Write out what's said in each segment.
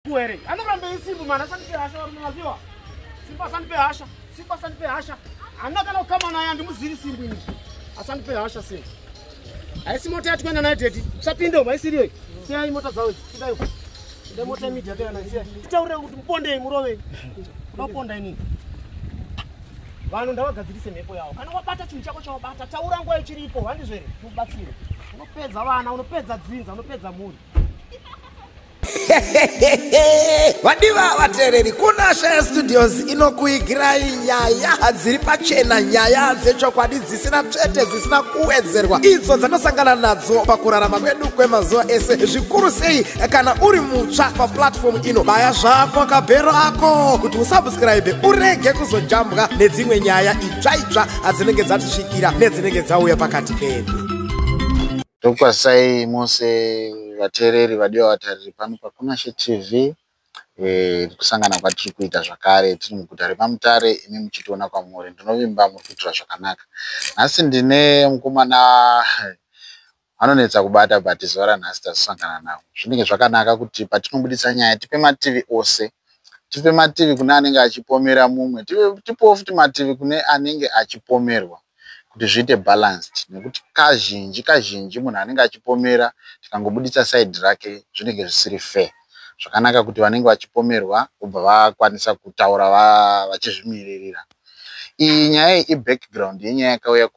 Here anoramba isimbu mani asandipe hasha varume maziwa simbu asandipe hasha simbu asandipe hasha handina kana kukama naye handimuziri simbu ini asandipe hasha simbu haisi mota yatikuenda nayo teti usapinde umu haisiriyo siyai mota dzavo idzi pindai uko inde mota yemidhi yatouya nayo siyai titaurire kuti mupondei murovei kuda kuponda inini vanhu ndavagadzirise mhepo yavo kana wabata chinhu chako chawabata taura nguva ichiripo handizvo here ubatsire unopedza vana unopedza dzinza unopedza mhuri. Vadiva vateereri, kuna Shaya Studios inokuigirai nyaya dziri pachena, nyaya dzechokwadi dzisina tsvete, dzisina kuwedzerwa, idzo dzanosangana nadzo pakurarama kwedu kwemazuva ese, zvikuru sei kana uri mutsva paplatform ino. Baya zvako kabhero ako kuti usubscribe urege kuzojambwa nedzimwe nyaya itsva itsva dzinenge dzatisvikira nedzinenge dzauya pakati pedu. Tokwazisai mose vateereri vadiwa vatariri pano paKunashe TV. Kusangana kwatiri kuita zvakare tiri muguta repaMutare imi muchitiona kwamuri. Ndinovimba muri kuitira zvakanaka. Nhasi ndine mukomana anonetsa kubata but zuva ranhasi tazosangana navo. Zvinenge zvakanaka kuti patinobudisa nyaya tipe mativi ose. Tipe mativi kune anenge achipomera mumwe, tipewo futi mativi kune anenge achipomerwa kuti zviite balanced nekuti kazhinji kazhinji munhu anenge achipomera tikangobuditsa side rake zvinenge zvisiri fair. Zvakanaka kuti vanenge vachipomerwa vobva vakwanisa kutaura vachizvimiririra. Iyi nyaya iyi ibackground yenyaya yakauya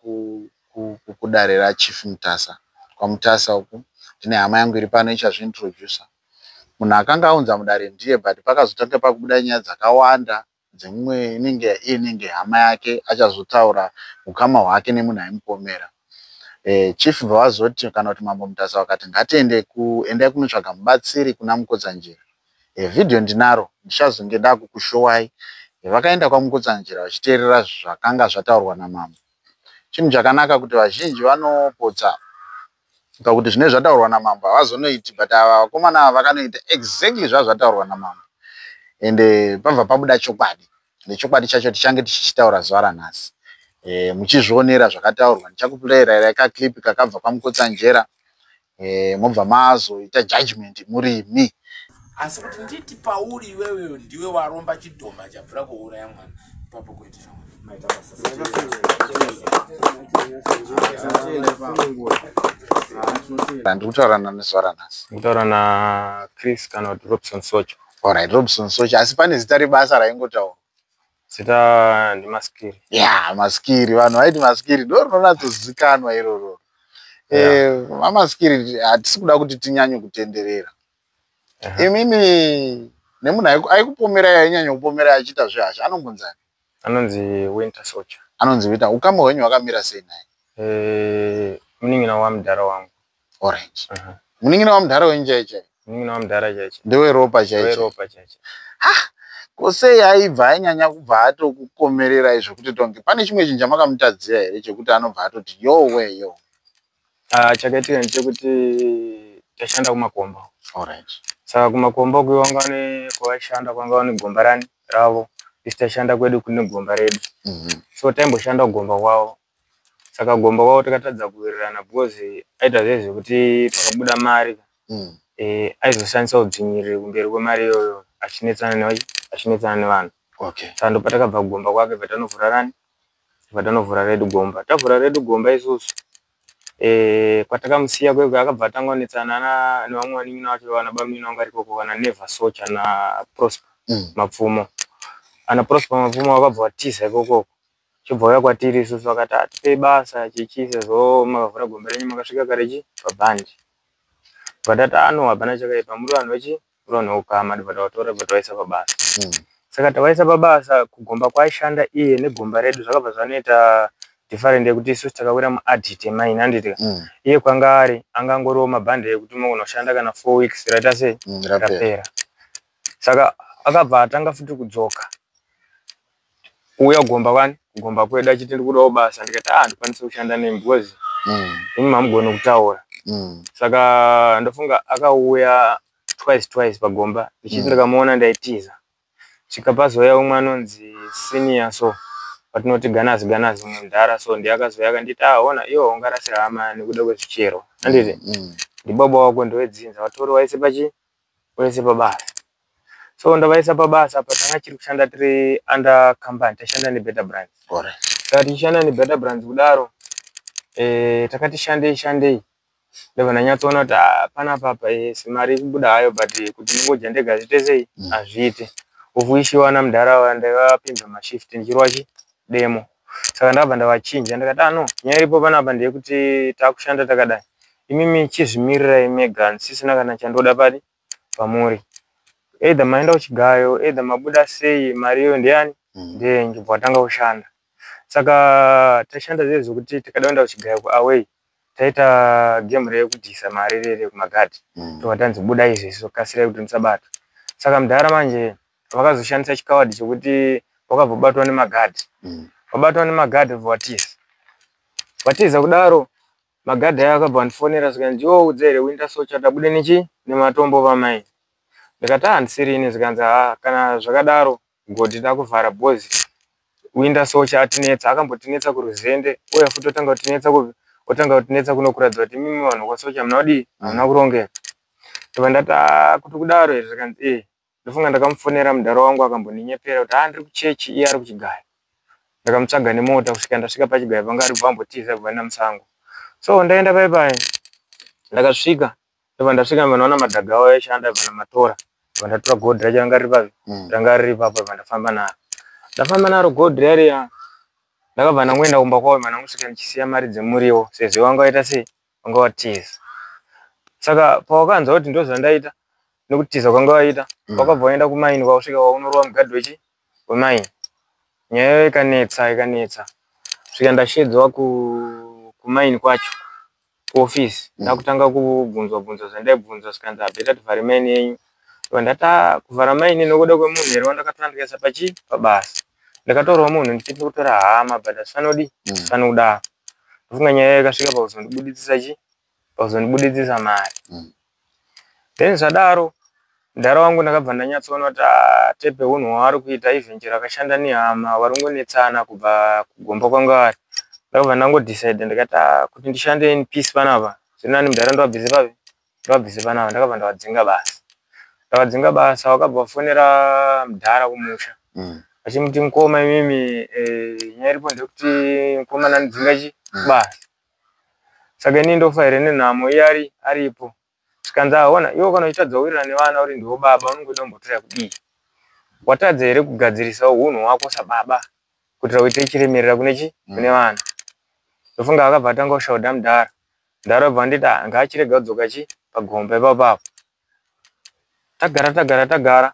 kudare raChief Mutasa. KwaMutasa uku ndine hama yangu iri pano ichazviintroducer. Munhu akanga aunza mudare ndiye but pakazotanga pakubuda nyaya dzakawanda dzemumwe inenge inenge hama yake achazotaura ukama hwake nemunhu aimupomera. Chief bva vazoti kana kuti Mambo Mutasa vakati ngatiende endai kunotsvaga mubatsiri kuna Mukotsanjera. Vhidhiyo ndinaro ndichazonge ndakukushowai. Vakaenda kwaMukotsanjera vachiteerera zvakanga zvataurwa namambo. Chinhu chakanaka kuti vazhinji vanopotsa pakuti zvinenge zvataurwa namambo havazonoiti but ava vakomana ava vakanoita exactly zvazvataurwa namambo ende pabva pabuda chokwadi nechokwadi chacho tichange tichichitaura zuva ranhasi. Muchizvionera zvakataurwa ndichakuplayerairai kaclip kakabva kwaMukotsanjera mobva mazoita judgment murimi. Asi kuti nditi pauri iwewe ndiwe waromba chidhoma chabvira kuuraya mwana ipapo kwete. Ndiri kutaura nani zuva ranhasi? Kutaura naChris kana kuti Robson Socha. Alright, Robson Socha, asi pane zita rebasa raingotaura? Zita ndiMaskiri. Ya, Maskiri, vanhu vaiti Maskiri ndo rinonatsozikanwa iroro. VaMaskiri, hatisi kuda kuti tinyanye kutenderera. Imimi nemunhu aikupomerai, ainyanya kupomerai achiita zvehasha, anombonzani? Anonzi Winter Socha. Anonzi Winter. Ukama hwenyu hwakamira sei naye? Munin'ina wamudhara wangu. Alright. Munin'ina wamudhara wenyu chai chai? Munin'ina wamudhara chaiche. Ndeweropa chai chai? Ndeweropa chaiche. Ko sei aibva ainyanya kubva atokukomererai zvekuti tonge pane chimwe chinhu chamakamutadzira here chekuti anobva atoti yowe yo? Ah, chakaitika ndechekuti tashanda kumakomba. Alright. Saka kumakomba uku vanga vane kwavaishanda kwanga vane gomba rani ravo, isu taishanda kwedu kune gomba redu. So taimboshanda kugomba kwavo. Saka gomba kwavo takatadza kuwirirana because aita zve zvekuti pakabuda mari aizoshandisa udzvinyiriri kumberi kwemari iyoyo achinetsana nevanhu. Saka ndopatakabva kugomba kwake bva rani bva redu gomba. Tavhura redu gomba isusu kwatakamusiya kwekwe akabva atanga kunetsana nevamwe vanin'ina vacho vana bamunini vangu vari ikoko vana Never Socha naProsper Mapfumo. Ana Prosper Mapfumo vakabva vatiza ikokoko chobva vauya kwatiri isusu vakati atipei basa chichi sezvo makavhura gomba renyu makasvika kare chi pabhandi. Bva tati ano hapana chakaipa, muri vanhu vechi muri vanhu veukama, ndobva tavatora bva tavaisa pabasa. Saka tavaisa pabasa kugomba kwaishanda iye negomba redu zvakabva zvanoita different yekuti isusu takawira muadit yemaini, handiti? Iye kwanga ari angangoriwo mabhandi ekuti unoshanda kana 4 weeks raita sei? Rapera. Rapera. Saka akabva atanga futi kudzoka kuuya kugomba kwani kugomba kwedu achiti ndikudawo basa, ndikati ah handikwanisi kushanda nemi because imi hamugoni kutaura. Saka ndofunga akauya twice twice pagomba ndichiti ndikamuona ndaitiza. Svika pazouya umwe anonzi Senior, so patinoti Ganazi Ganazi, umwe mudhara, so ndiye akazouya akanditi ah ona iwe ungarase hama nekuda kwezvichero, handiti? Ndibaba wako, ndewedzinza, vatori waise pachi waise pabasa. So ndavaisa pabasa apa, tanga chiri kushanda tiri under company, tashanda neBetter Brands. Saka tichishanda neBetter Brands kudaro, takati shandei shandei, ndobva ndanyatsoona kuti panapa apa mari iri kubuda hayo, but kuti ndingodya ndega zviite sei? Hazviiti. Of which wana mudhara ndaivapinza mashift ndichirova chi demo. Saka ndakabva ndavachinja, ndikati, "Ah no, nyaya iripo panapa ndeyekuti taakushanda takadai, imimi chizvimirirai mega, handisisina kana chandoda pari pamuri. Either maenda kuchigayo, either mabuda sei, mari iyoyo ndeyani?" Ndeyenyu. Bva watanga kushanda. Saka tashanda zve zvekuti tikada kuenda kuchigayo kuaway, taita game rekudhisa mari rere kumagadhi. Tobva tanzi, "Budai izvezvi, kasirai kuti musabatwa." Saka mudhara manje vakazoshandisa chikawadhi chekuti wakabva batwa nemagadhi. Wabatwa nemagadhi, bva watiza. Watiza kudaro, magadhi aya akabva andifonera, zvikanzi, "Ndiwo udza here Winter Socha tabude nechi nematombo pamai?" Ndikati, "Handisiri ini." Zvikanzi, "Ha, kana zvakadaro godhi takuvhara, bhozi Winter Socha atinetsa, akambotinetsa kuruzende, uye futi otanga kutinetsa kupi, otanga kutinetsa kuno, kuratidza kuti imimi vanhu kwaSocha hamuna kudii? Hamuna kurongeka." Ndobva ndati, "Ah, kuti kudaro here?" Zvikanzi, "E." Ndofunga ndakamufonera mudhara wangu, akambondinyepera kuti, "Ha, ndiri kuchechi," iye ari kuchigayo. Ndakamutsvaga nemota kusvika ndasvika pachigayo panga ari, bva ambotiza kubva musango. So ndaenda pai pai, ndakasvika, ndobva ndasvika, ndobva ndaona madhaga avo aishanda, bva ndamatora, bva ndatora gold racho ranga riri papi? Ranga riri ipapo. Bva ndafamba naro, ndafamba naro gold riya. Ndakabva ndangoenda kumba kwavo, bva ndangosvika ndichisiya mari dzemuriwo, sezvo wanga waita sei? Wanga watiza. Saka pawakanzwa kuti ndozvandaita nekutiza kwanga waita, wakabva waenda kumaini, kwausvika waunorova mugadhi wechi wemaini. Nyaya ikanetsa, ikanetsa, svika ndashedzwa kumaini kwacho, kuofisi. Ndakutanga kubvunzwa bvunzwa zvandaibvunzwa, zvikanzi, "Better tivhare maini yenyu." Ndati, "Ah, kuvhara maini nokuda kwemunhu here wandakatora ndikaisa pachi pabasa? Ndakatorawo munhu ndichiti kutora hama, but hazvifanodi, hazvifani kudaro." Ndofunga nyaya yakasvika pakuzondibuditsisa chi pakuzondibuditsisa mari. Then zvadaro, mudhara wangu ndakabva ndanyatsoona kuti, ah, tepe unhu hwavari kuita, even chero akashanda nehama, vari kungonetsana kubva kugomba kwanga vari. Ndakabva ndangodecide, ndikati, "Ah, kuti ndishande in peace panapa, zviri nani mudhara ndovabvise papi, ndovabvise panapa." Ndakabva ndavadzinga basa. Ndavadzinga basa, vakabva vafonera mudhara kumusha, vachimuti, "Mukoma, imimi, nyaya iripo ndekuti mukomana andidzinga chi basa, saka inini ndofa here nenhamo iye ari aripo?" Zvikanzi, "Aona iwe, kana uchitadza kuwirirana nevana uri ndiwo baba, unongoda kumbotora kudii? Watadza here kugadzirisawo hunhu hwako sababa kuitira uite chiremerera kune chi kune vana?" Ndofunga akabva atanga kushaudha mudhara. Mudhara abva anditi, "Ah, ngaachirega kudzoka chi pagomba ipapapo." Tagara, tagara, tagara,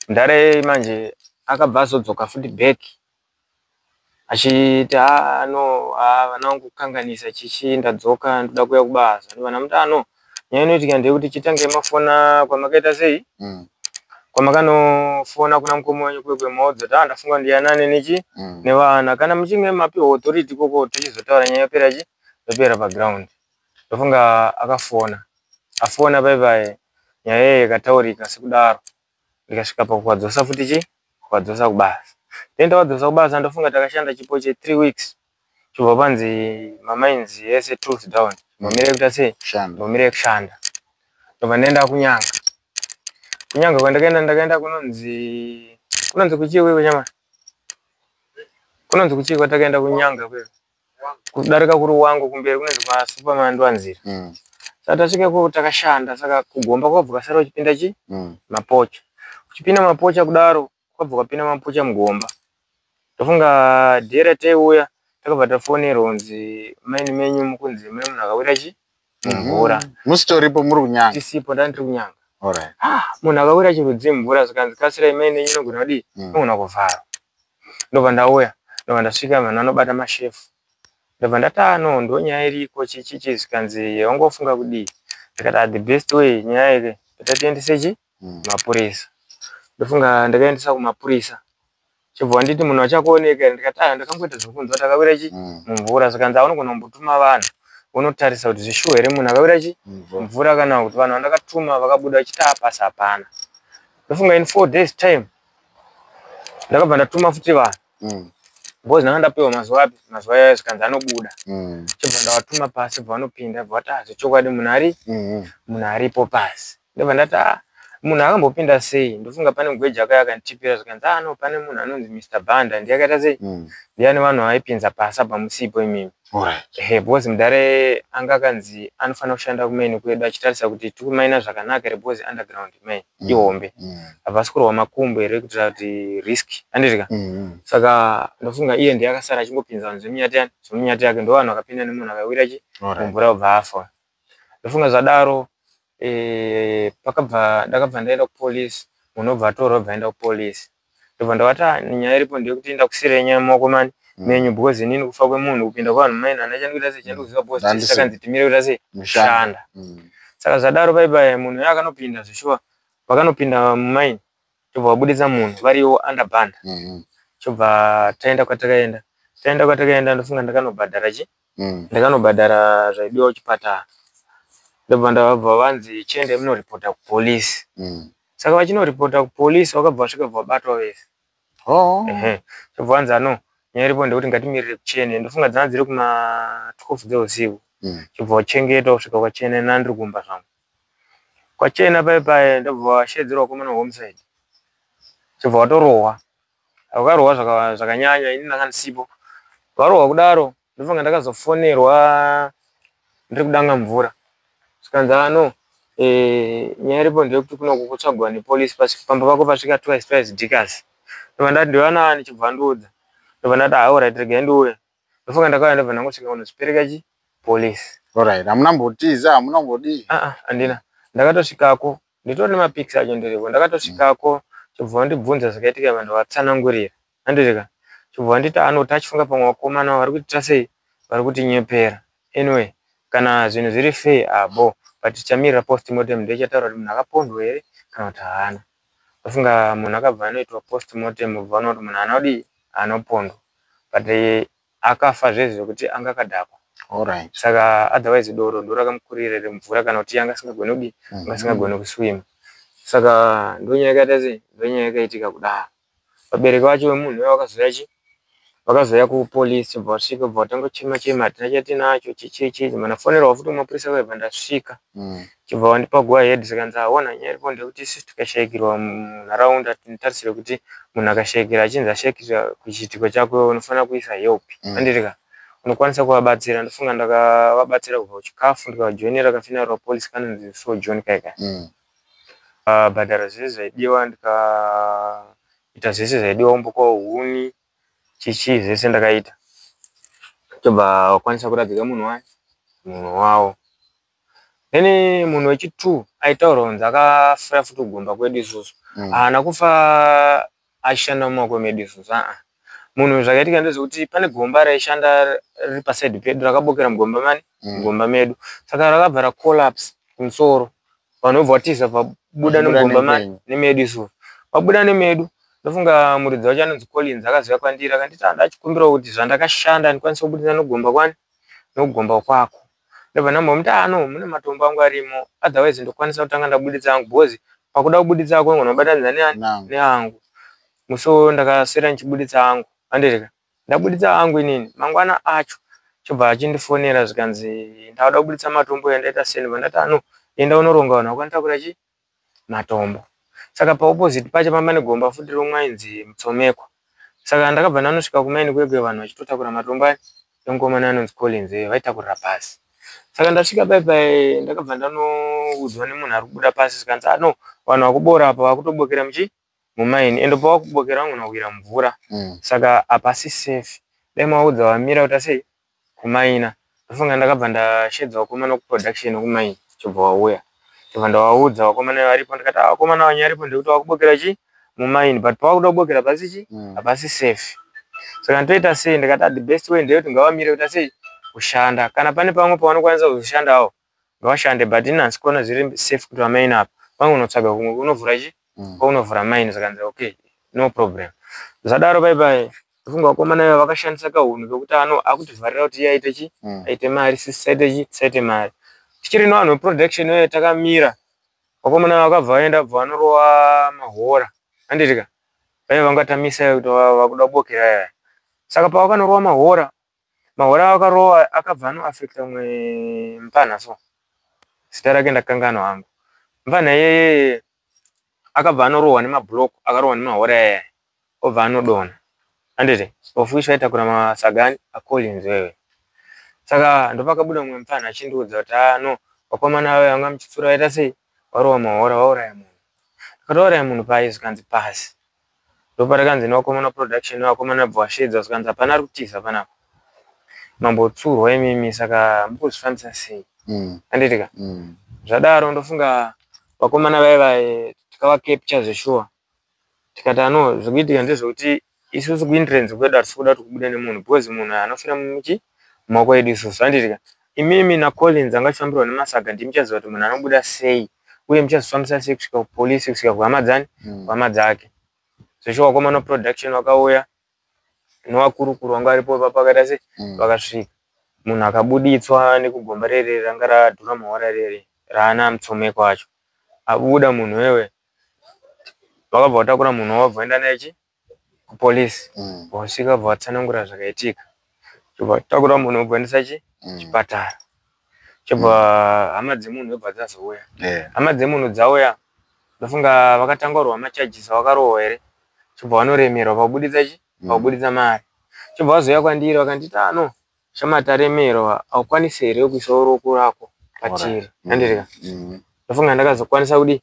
mudhara iyeye manje akabva azodzoka futi back achiti, "Ah no, ah, vana vangu kukanganisa chichi, ndadzoka, ndoda kuuya kubasa." Ndobva ndamuti, "Ah no, nyaya inoitika ndeyekuti chitange mafona kwamakaita sei, kwamakanofona kuna mukoma wenyu kwekwe, maudza kuti, ah, ndafunga ndiyanane nechi nevana. Kana muchinge mapiwa authority ikoko, tochizotaura nyaya yopera chi yopera paground." Ndofunga akafona, afona pai pai, nyaya iyoyo ikataurika sekudaro, ndikasvika pakuvadzosa futi chi kuvadzosa kubasa. Then ndavadzosa kubasa, ndofunga takashanda chipo che3 weeks, chobva panzi mamines ese tools down, mbomire kuita sei? Kushanda. Mbomire kushanda. Ndobva ndaenda kuNyanga. Kunyanga kwandakaenda, ndakaenda kunonzi kuchiwi chama, kunonzi kuchii kwatakaenda kuNyanga kweyo, kudarika kuri wangu kumberi, kunonzi kwaSuperman Ndwanzira. Saka tasvika ikoko takashanda. Saka kugomba kwabva kwasara uchipinda chi mapocha. Uchipinda mapocha kudaro, kwabva kwapinda mapocha mugomba. Ndofunga dhera taiuya, takabva tafonerwa kunzi maini menyu mukunzi mune munhu akawira chi mumvura. Musitoripo muri kuNyanga? Tisipo, ndani tiri kuNyanga. Alright. Ah, munhu akawira chirudzi mumvura. Zvikanzi, "Kasirai, maini yenyu inogona kudii? Inogona kuvhara." Ndobva ndauya, ndobva ndasvika, vanhu vanobata mashefu. Ndobva ndati, "Ah no, ndo nyaya iriko chichichi." Zvikanzi, "Wangofunga kudii?" Ndikati, "Ah, the best way, nyaya ike tatiendese chi mapurisa." Ndofunga ndakaendesa kumapurisa, chobva wanditi, "Munhu achakuoneka here?" Ndikati, "Ah, ndakangoita zvokunzwa kuti akawira chi mumvura." Zvikanzi, "Aunogona kumbotuma vanhu unotarisa kuti zvishuwa here munhu akawira chi Mvura. mvura kana kuti." Vanhu vandakatuma vakabuda vachiti, "Apasi hapana." Ndofunga in 4 days time ndakabva ndatuma futi vanhu, because ndanga ndapiwa mazuva api, mazuva ayayo, zvikanzi anobuda. Chobva ndavatuma pasi, bva vanopinda, bva vati, "Ah, zvechokwadi munhu ari munhu aripo pasi." Ndobva ndati, "Ah, Munhu akambopinda sei? Ndofunga pane mugweja akauya akanditipira zvikanzi, ah no, pane munhu anonzi Mr Banda ndiye akaita sei, ndiani vanhu vaipinza pasi apa musipo imimi. Ehe, because mudhare anga akanzi anofanira kushanda kumaini kwedu achitarisa kuti tikumaina zvakanaka here, because underground mine ihombe, hapasi kurwa makumbo here kuitira kuti risk, anditika? Saka ndofunga iye ndiye akasara achingopinza vanhu zvemunyati yani, zvemunyati yake. Ndo vanhu vakapinda nemunhu akawira chi mumvura, ubva afa. Ndofunga zvadaro, pakabva ndakabva ndaenda kupolisi. Munhu obva atorwa, obva aenda kupolisi. Ndobva ndavati, "Ah, nyaya iripo ndeyekuti ndakusiyirai nyaya mumaoko mani menyu, because inini kufa kwemunhu, kupinda kwevanhu mumaini, hana chandikuita sei, chandikuziva, because takanzi timire kuita sei, kushanda." Saka zvadaro paipai munhu uyo akanopinda zveshuwa, vakanopinda mumaini, chobva vabudisa munhu variwo under band. Chobva taenda kwatakaenda, taenda kwatakaenda. Ndofunga ndakanobhadhara chi, ndakanobhadhara zvaidiwa kuchipatara. Ndobva ndabva vanzi chiende munoripota kupolisi. Saka vachinoripota kupolisi, vakabva vasvika, bva vabatwa vese. Ehe, chobva vanzi ano nyaya iripo ndekuti ngatimirire kuchene. Ndofunga dzanga dziri kuma 12 dzeusiku. Chobva wachengeta kusvika kwachena. Nandiri kumba zvangu kwachena pai pai, ndobva washedzerwa vakomana homicide, chobva watorohwa. Vakarohwa zvakanyanya, ini ndanga ndisipo. Varohwa kudaro, ndofunga ndakazofonerwa ndiri kudanga mvura, zvikanzi ano nyaya iripo ndeyekuti kunoku kutsvagwa nepolisi, pamba pako pasvika twice twice diggers. Ndobva ndati ndivanaani? Chibva ndiudza. Ndobva ndati, "Ah, alright, regai ndiuye." Ndofunga ndakauya, ndobva ndangosvika kunozvipereka chi polisi. Alright, hamuna mbotiza, hamuna mbodii? Aa, handina. Ndakatosvikako, nditori nemapics acho ndiripo. Ndakatosvikako, chobva vandibvunza zvakaitika, vanhu vatsanangurira, andirika. Chobva vanditi anoti achifunga pamwe vakomana vari kuita sei, vari kutinyepera. Anyway, kana zvinhu zviri fair abo, but tichamirira postmortem, ndoichataura kuti munhu akapondwa here kana kuti haana. Ndofunga munhu akabva anoitwa postmortem, ubva vaona kuti munhu haana kudii, haana kupondwa, but akafa zvezvo zvekuti anga akadhakwa. Saka otherwise doro ndo rakamukurira remvura, kana kuti anga asingagoni kudii, anga asingagoni kuswima. Saka ndonyaya yakaita sei, ndonyaya yakaitika kudaro. Vabereki vacho vemunhu uya vakazouya chi, vakazouya kupolisi, bva vasvika, bva vatanga kuchema chema, "Hatina chatinacho, chichichi." Manafonerwa futi kumapurisa, vaibva ndasvika, chibva vandipa go ahead. Zikanzi, "Aona, nyaya iripo ndeyekuti isusu tikashayikirwa munharaunda, tinotarisira kuti munhu akashayikira, achinzi ashayikira kuchiitiko chako, unofanira kuisa help, andirika unokwanisa kuvabatsira." Ndofunga ndakavabatsira kubva kuchikafu, ndikavajoinera kafuneral policy kanonzi so John Kaikai. Bhadhara zvese zvaidiwa, ndikaita zvese zvaidiwa, kumbokawo huni, chichi, zvese ndakaita, tobva wakwanisa kuradzika munhu wayo, munhu wavo. Then munhu wechi2 aitaurwa kunzi akafira futi kugomba kwedu isusu, haana kufa achishanda mumaoko medu isusu. Aa, munhu zvakaitika ndezvekuti pane gomba raishanda riri pasaidi pedu, rakabokera mugomba mani, mugomba medu. Saka rakabva racollapse kumusoro, vanhu vobva vatiza, vabuda nemugomba mani, nemedu isusu, vabuda nemedu. Ndofunga muridzi wacho anonzi Collins akaziva kwandiri, akanditi, "Andachikumbirawo kuti zvandakashanda ndikwanise kubudisa nogomba kwani, nokugomba kwako." Ndobva ndambomuti, "Ano mune matombo angu arimo, otherwise ndokwanisa kutanga ndabuditsa angu, because pakuda kubuditsa ako unogona kubatanidza neani, neangu." Musi uwowo ndakaswera ndichibuditsa angu, andirika ndabuditsa angu inini. Mangwana acho chobva achindifonera, zvikanzi, "Ndauda kubuditsa matombo, yandaita sei?" Ndobva ndati, "Ano enda unoronga vanhu vakanitakura chi matombo." Saka paopposite pacho pamba negomba futi romwe ainzi Mutsomekwa. Saka ndakabva ndanosvika kumaini kwekwe, vanhu vachitotakura matombo aya emukomana anonzi Collins, vaitakurira pasi. Saka ndasvika pai ndakabva ndanoudzwa nemunhu ari kubuda pasi, zvikanzi, "Ano vanhu vakubora apa, vakutobokera muchi mumaini, ende pavakubokera vangona kuwira mvura. Saka hapasi safe, dai maudza vamira kuti asei kumaina." Ndofunga ndakabva ndashedza vakomana kuproduction wekumaini, chobva wauya, chobva ndavaudza vakomana varipo. Ndikati, "Ah, vakomana, vanyaripo ndekuti vakubokera chi mumaini, but pavakuda kubokera pasi chi hapasi safe. Saka ndoita sei?" Ndikati, "Ah, the best way ndeyekuti ngavamire kuita sei, kushanda. Kana pane pamwe pavanokwanisa kuzoshandawo, ngavashande, but ini handisi kuona zviri safe kuti vamaini apa vangonotsvaga kumwe kunovhura chi kwaunovhura maini." Zvakanzi, "Okay, no problem." Zvadaro pai ndofunga vakomana iva vakashandisa kahunhu kekuti ano akutivharira kuti iye aite chi aite mari, sisi tisaite chi, tisaite mari. Tichiri nevanhu veproduction uye takamira, vakomana vakabva vaenda, bva vanorova mahora, handitika vaiva vangatamisa kuti vakuda kubokera yaya. Saka pavakanorova mahora, mahora avakarova akabva anoafecta umwe mupana, so zita rake ndakanganwa hangu, mupana iyeye. Akabva anorohwa nemablock, akarohwa nemahora aya, obva anodonha, handiti? Of which vaitakura masaga ani aCollins wewe. Saka ndopakabuda mumwe mupfanha achindiudza kuti ah no, vakomana vaya vanga muchitsura vaita sei, varohwa mahora, vauraya munhu. Akatouraya munhu pai? Zvikanzi pasi. Ndopatakanzi nevakomana production, vakomana bva vasheedza, zvikanzi hapana ari kutiza panapa, mambotsurwa imimi, saka mukuzvifambisa sei? Handiti ka? Zvadaro ndofunga vakomana vaiva tikavacapture zveshuwa, tikati ano zvikuitika ndezvekuti isusu kuentrance kwedu hatisi kuda kuti kubude nemunhu, because munhu anofira muchi mumaoko edu isusu, handiti ka? Imimi naCollins angachifambirwa nemasaga, ndimi muchaziva kuti munhu anobuda sei uye muchazvifambisa sei kusvika kupolisi, kusvika kuhama dzani, kuhama dzake. Zveshuwa vakomana production vakauya nevakurukuru vanga varipo ipapo, vakaita sei, vakasvika, munhu akabuditswa nekugomba rere ranga radhura mahora rere raana mutsomeko wacho. Abuda munhu wewe, vakabva vatakura munhu, wabva vaenda naye chi kupolisi. Vasvika bva vatsanangura zvakaitika, chobva vatakura munhu, wobva vaendesa chi chipatara. Chobva hama dzemunhu wobva dzazouya. Hama dzemunhu dzauya, ndofunga vakatanga kurwa macharges avakarohwa here, chobva vanoremerwa pakubuditsa chi pakubuditsa mari. Chobva vazouya kwandiri, vakanditi ah no, shama, taremerwa, haukwanisi here kuisawo ruoko rako patiri? Handiti ka? Ndofunga ndakazokwanisa kudi,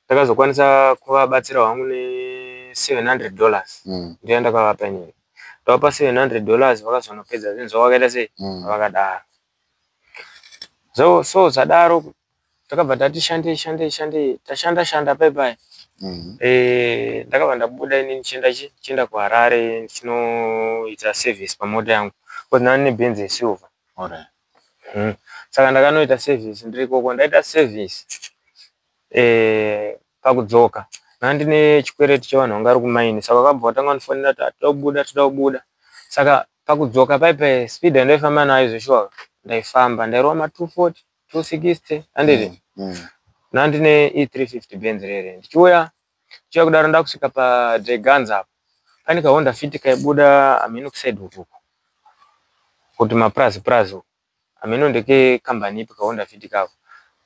ndakazokwanisa kuvabatsira hangu ne$700. Ndiyo yandakavapa inini, ndavapa $700, vakazonopedza zvinhu zvavo, vakaita sei, vakadaro. So zvadaro takabva tati shandei, shandei, shandei, tashanda shanda pai pai. Ndakabva ndabuda inini ndichienda chi ndichienda kuHarare ndichinoita service pamota yangu, because ndanga ndine Benz yesilver. Saka ndakanoita service ndiri ikoko. Ndaita service, pakudzoka ndanga ndine chikwereti chevanhu vanga vari kumaini, saka vakabva vatanga kundifonera kuti toda kubuda, toda kubuda. Saka pakudzoka paipai, speed yandaifamba nayo zveshuwa, ndaifamba ndairova ma 240, 260, handiti? Ndanga ndine E350 Benz rere. Ndichiuya, ndichiuya kudaro, ndakusvika paDreganza apo, pane kaHonda Fit kaibuda, hameno kuside ukuku kuti mapurazi purazi uku, hameno ndekekambani ipi kaHonda Fit kako.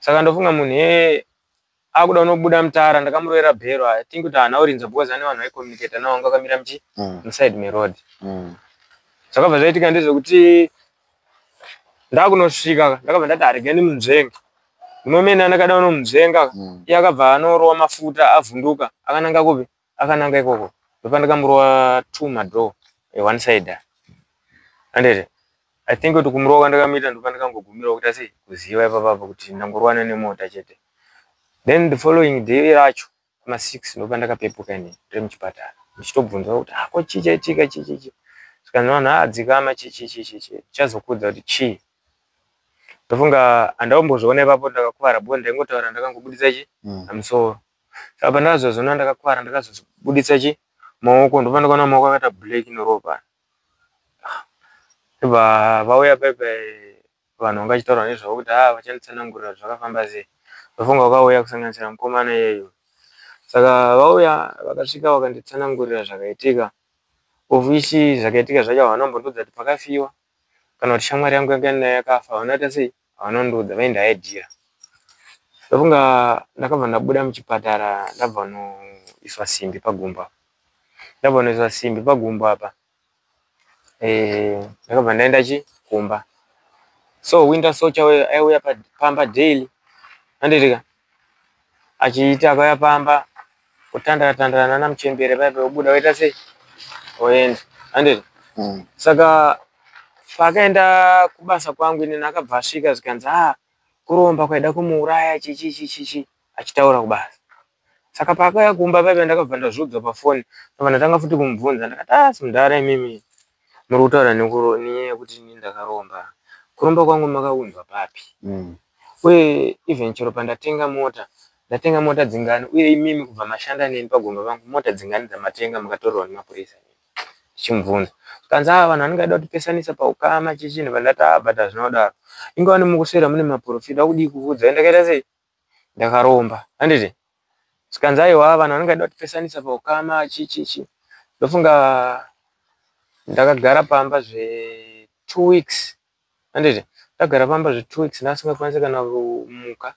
Saka ndofunga munhu iyeye akuda kunobuda mutara, ndakamurovera bhero. I think kuti haana kurinza because ane vanhu vaicommunicata navo vanga vakamira muchi muside meroad. Zvakabva zvaitika ndezvekuti ndakunosvika, ndakabva ndati haregai ndimunzvenge. Munomene andakada kunomunzvenga, iye akabva anorova mafuta, avhunduka, akananga kupi? Akananga ikoko. Ndopandakamurova two madoor eone side, handiti? I think kuti kumurova kwandakamuita, ndopandakangogumira kuita sei, kuziva ipapapo kuti ndangorwana nemota chete. Then the following day racho kuma6 ndopandakapepuka inini ndiri muchipatara, ndichitobvunzwa kuti ako chii chaitika, chii chii chii. Zvikanzi vanhu adzikama, chii chii chii chii chii, tichazokudza kuti chii. Ndofunga handaumbozviona ipapo ndakakuvara, because ndaingotaura ndakangobuditsa chi pamusoro. Saka pandakazozviona ndakakuvara, ndakazobuditsa chi maoko, ndopandakaona maoko akaita black neropa. Ndobva vauya paipai vanhu vanga vachitaura nezvavo kuti ha vachanditsanangurira kuti zvakafamba sei. Ndofunga vakauya kusanganisira mukomana iyeyo. Saka vauya, vakasvika, vakanditsanangurira zvakaitika, of which zvakaitika zvacho havana kumbondiudza kuti pakafiwa kana kuti shamwari yangu yanga nayo yakafa. Havana kuita sei, havana kundiudza, vaindihaidhira. Ndofunga ndakabva ndabuda muchipatara, ndabva noiswa simbi pagumbo apa. Ndabva noiswa simbi pagumbo apa, ndakabva ndaenda chi kumba. So Winter Socha aiuya pamba daily, handiti ka? Achiita akauya pamba, kutandara tandara nana muchembere paipa, obuda, oita sei, oenda, handiti? Saka paakaenda kubasa kwangu inini, akabva asvika, zvikanzi a kuromba kwaida kumuuraya, chichi chichi chi, achitaura kubasa. Saka paakauya kumba paipa, ndakabva ndazviudzwa pafoni, ndobva ndatanga futi kumubvunza. Ndakati asi mudhara, imimi muri kutaura nenyaya yekuti ini ndakaromba, kuromba kwangu makaunzwa papi? Uye even chero pandatenga mota, ndatenga mota dzingani? Uye imimi kubva mashanda neni pagomba pangu, mota dzingani dzamatenga mukatorerwa nemapurisa? Ndichimubvunza, zvikanzi ava vanhu vanenge vaida kutipesanisa paukama, chichi. Ndobva ndati a but hazvina kudaro, ingava nemukuswera mune maprofita akudii kukuudzai ndakaita sei, ndakaromba, handiti? Zvikanzi aiwa, vanhu vanenge vaida kutipesanisa paukama, chichichi. Ndofunga ndakagara pamba zve 2 weeks, handiti? Ndagara pamba zve 2 weeks, ndasingakwanisi kana kumuka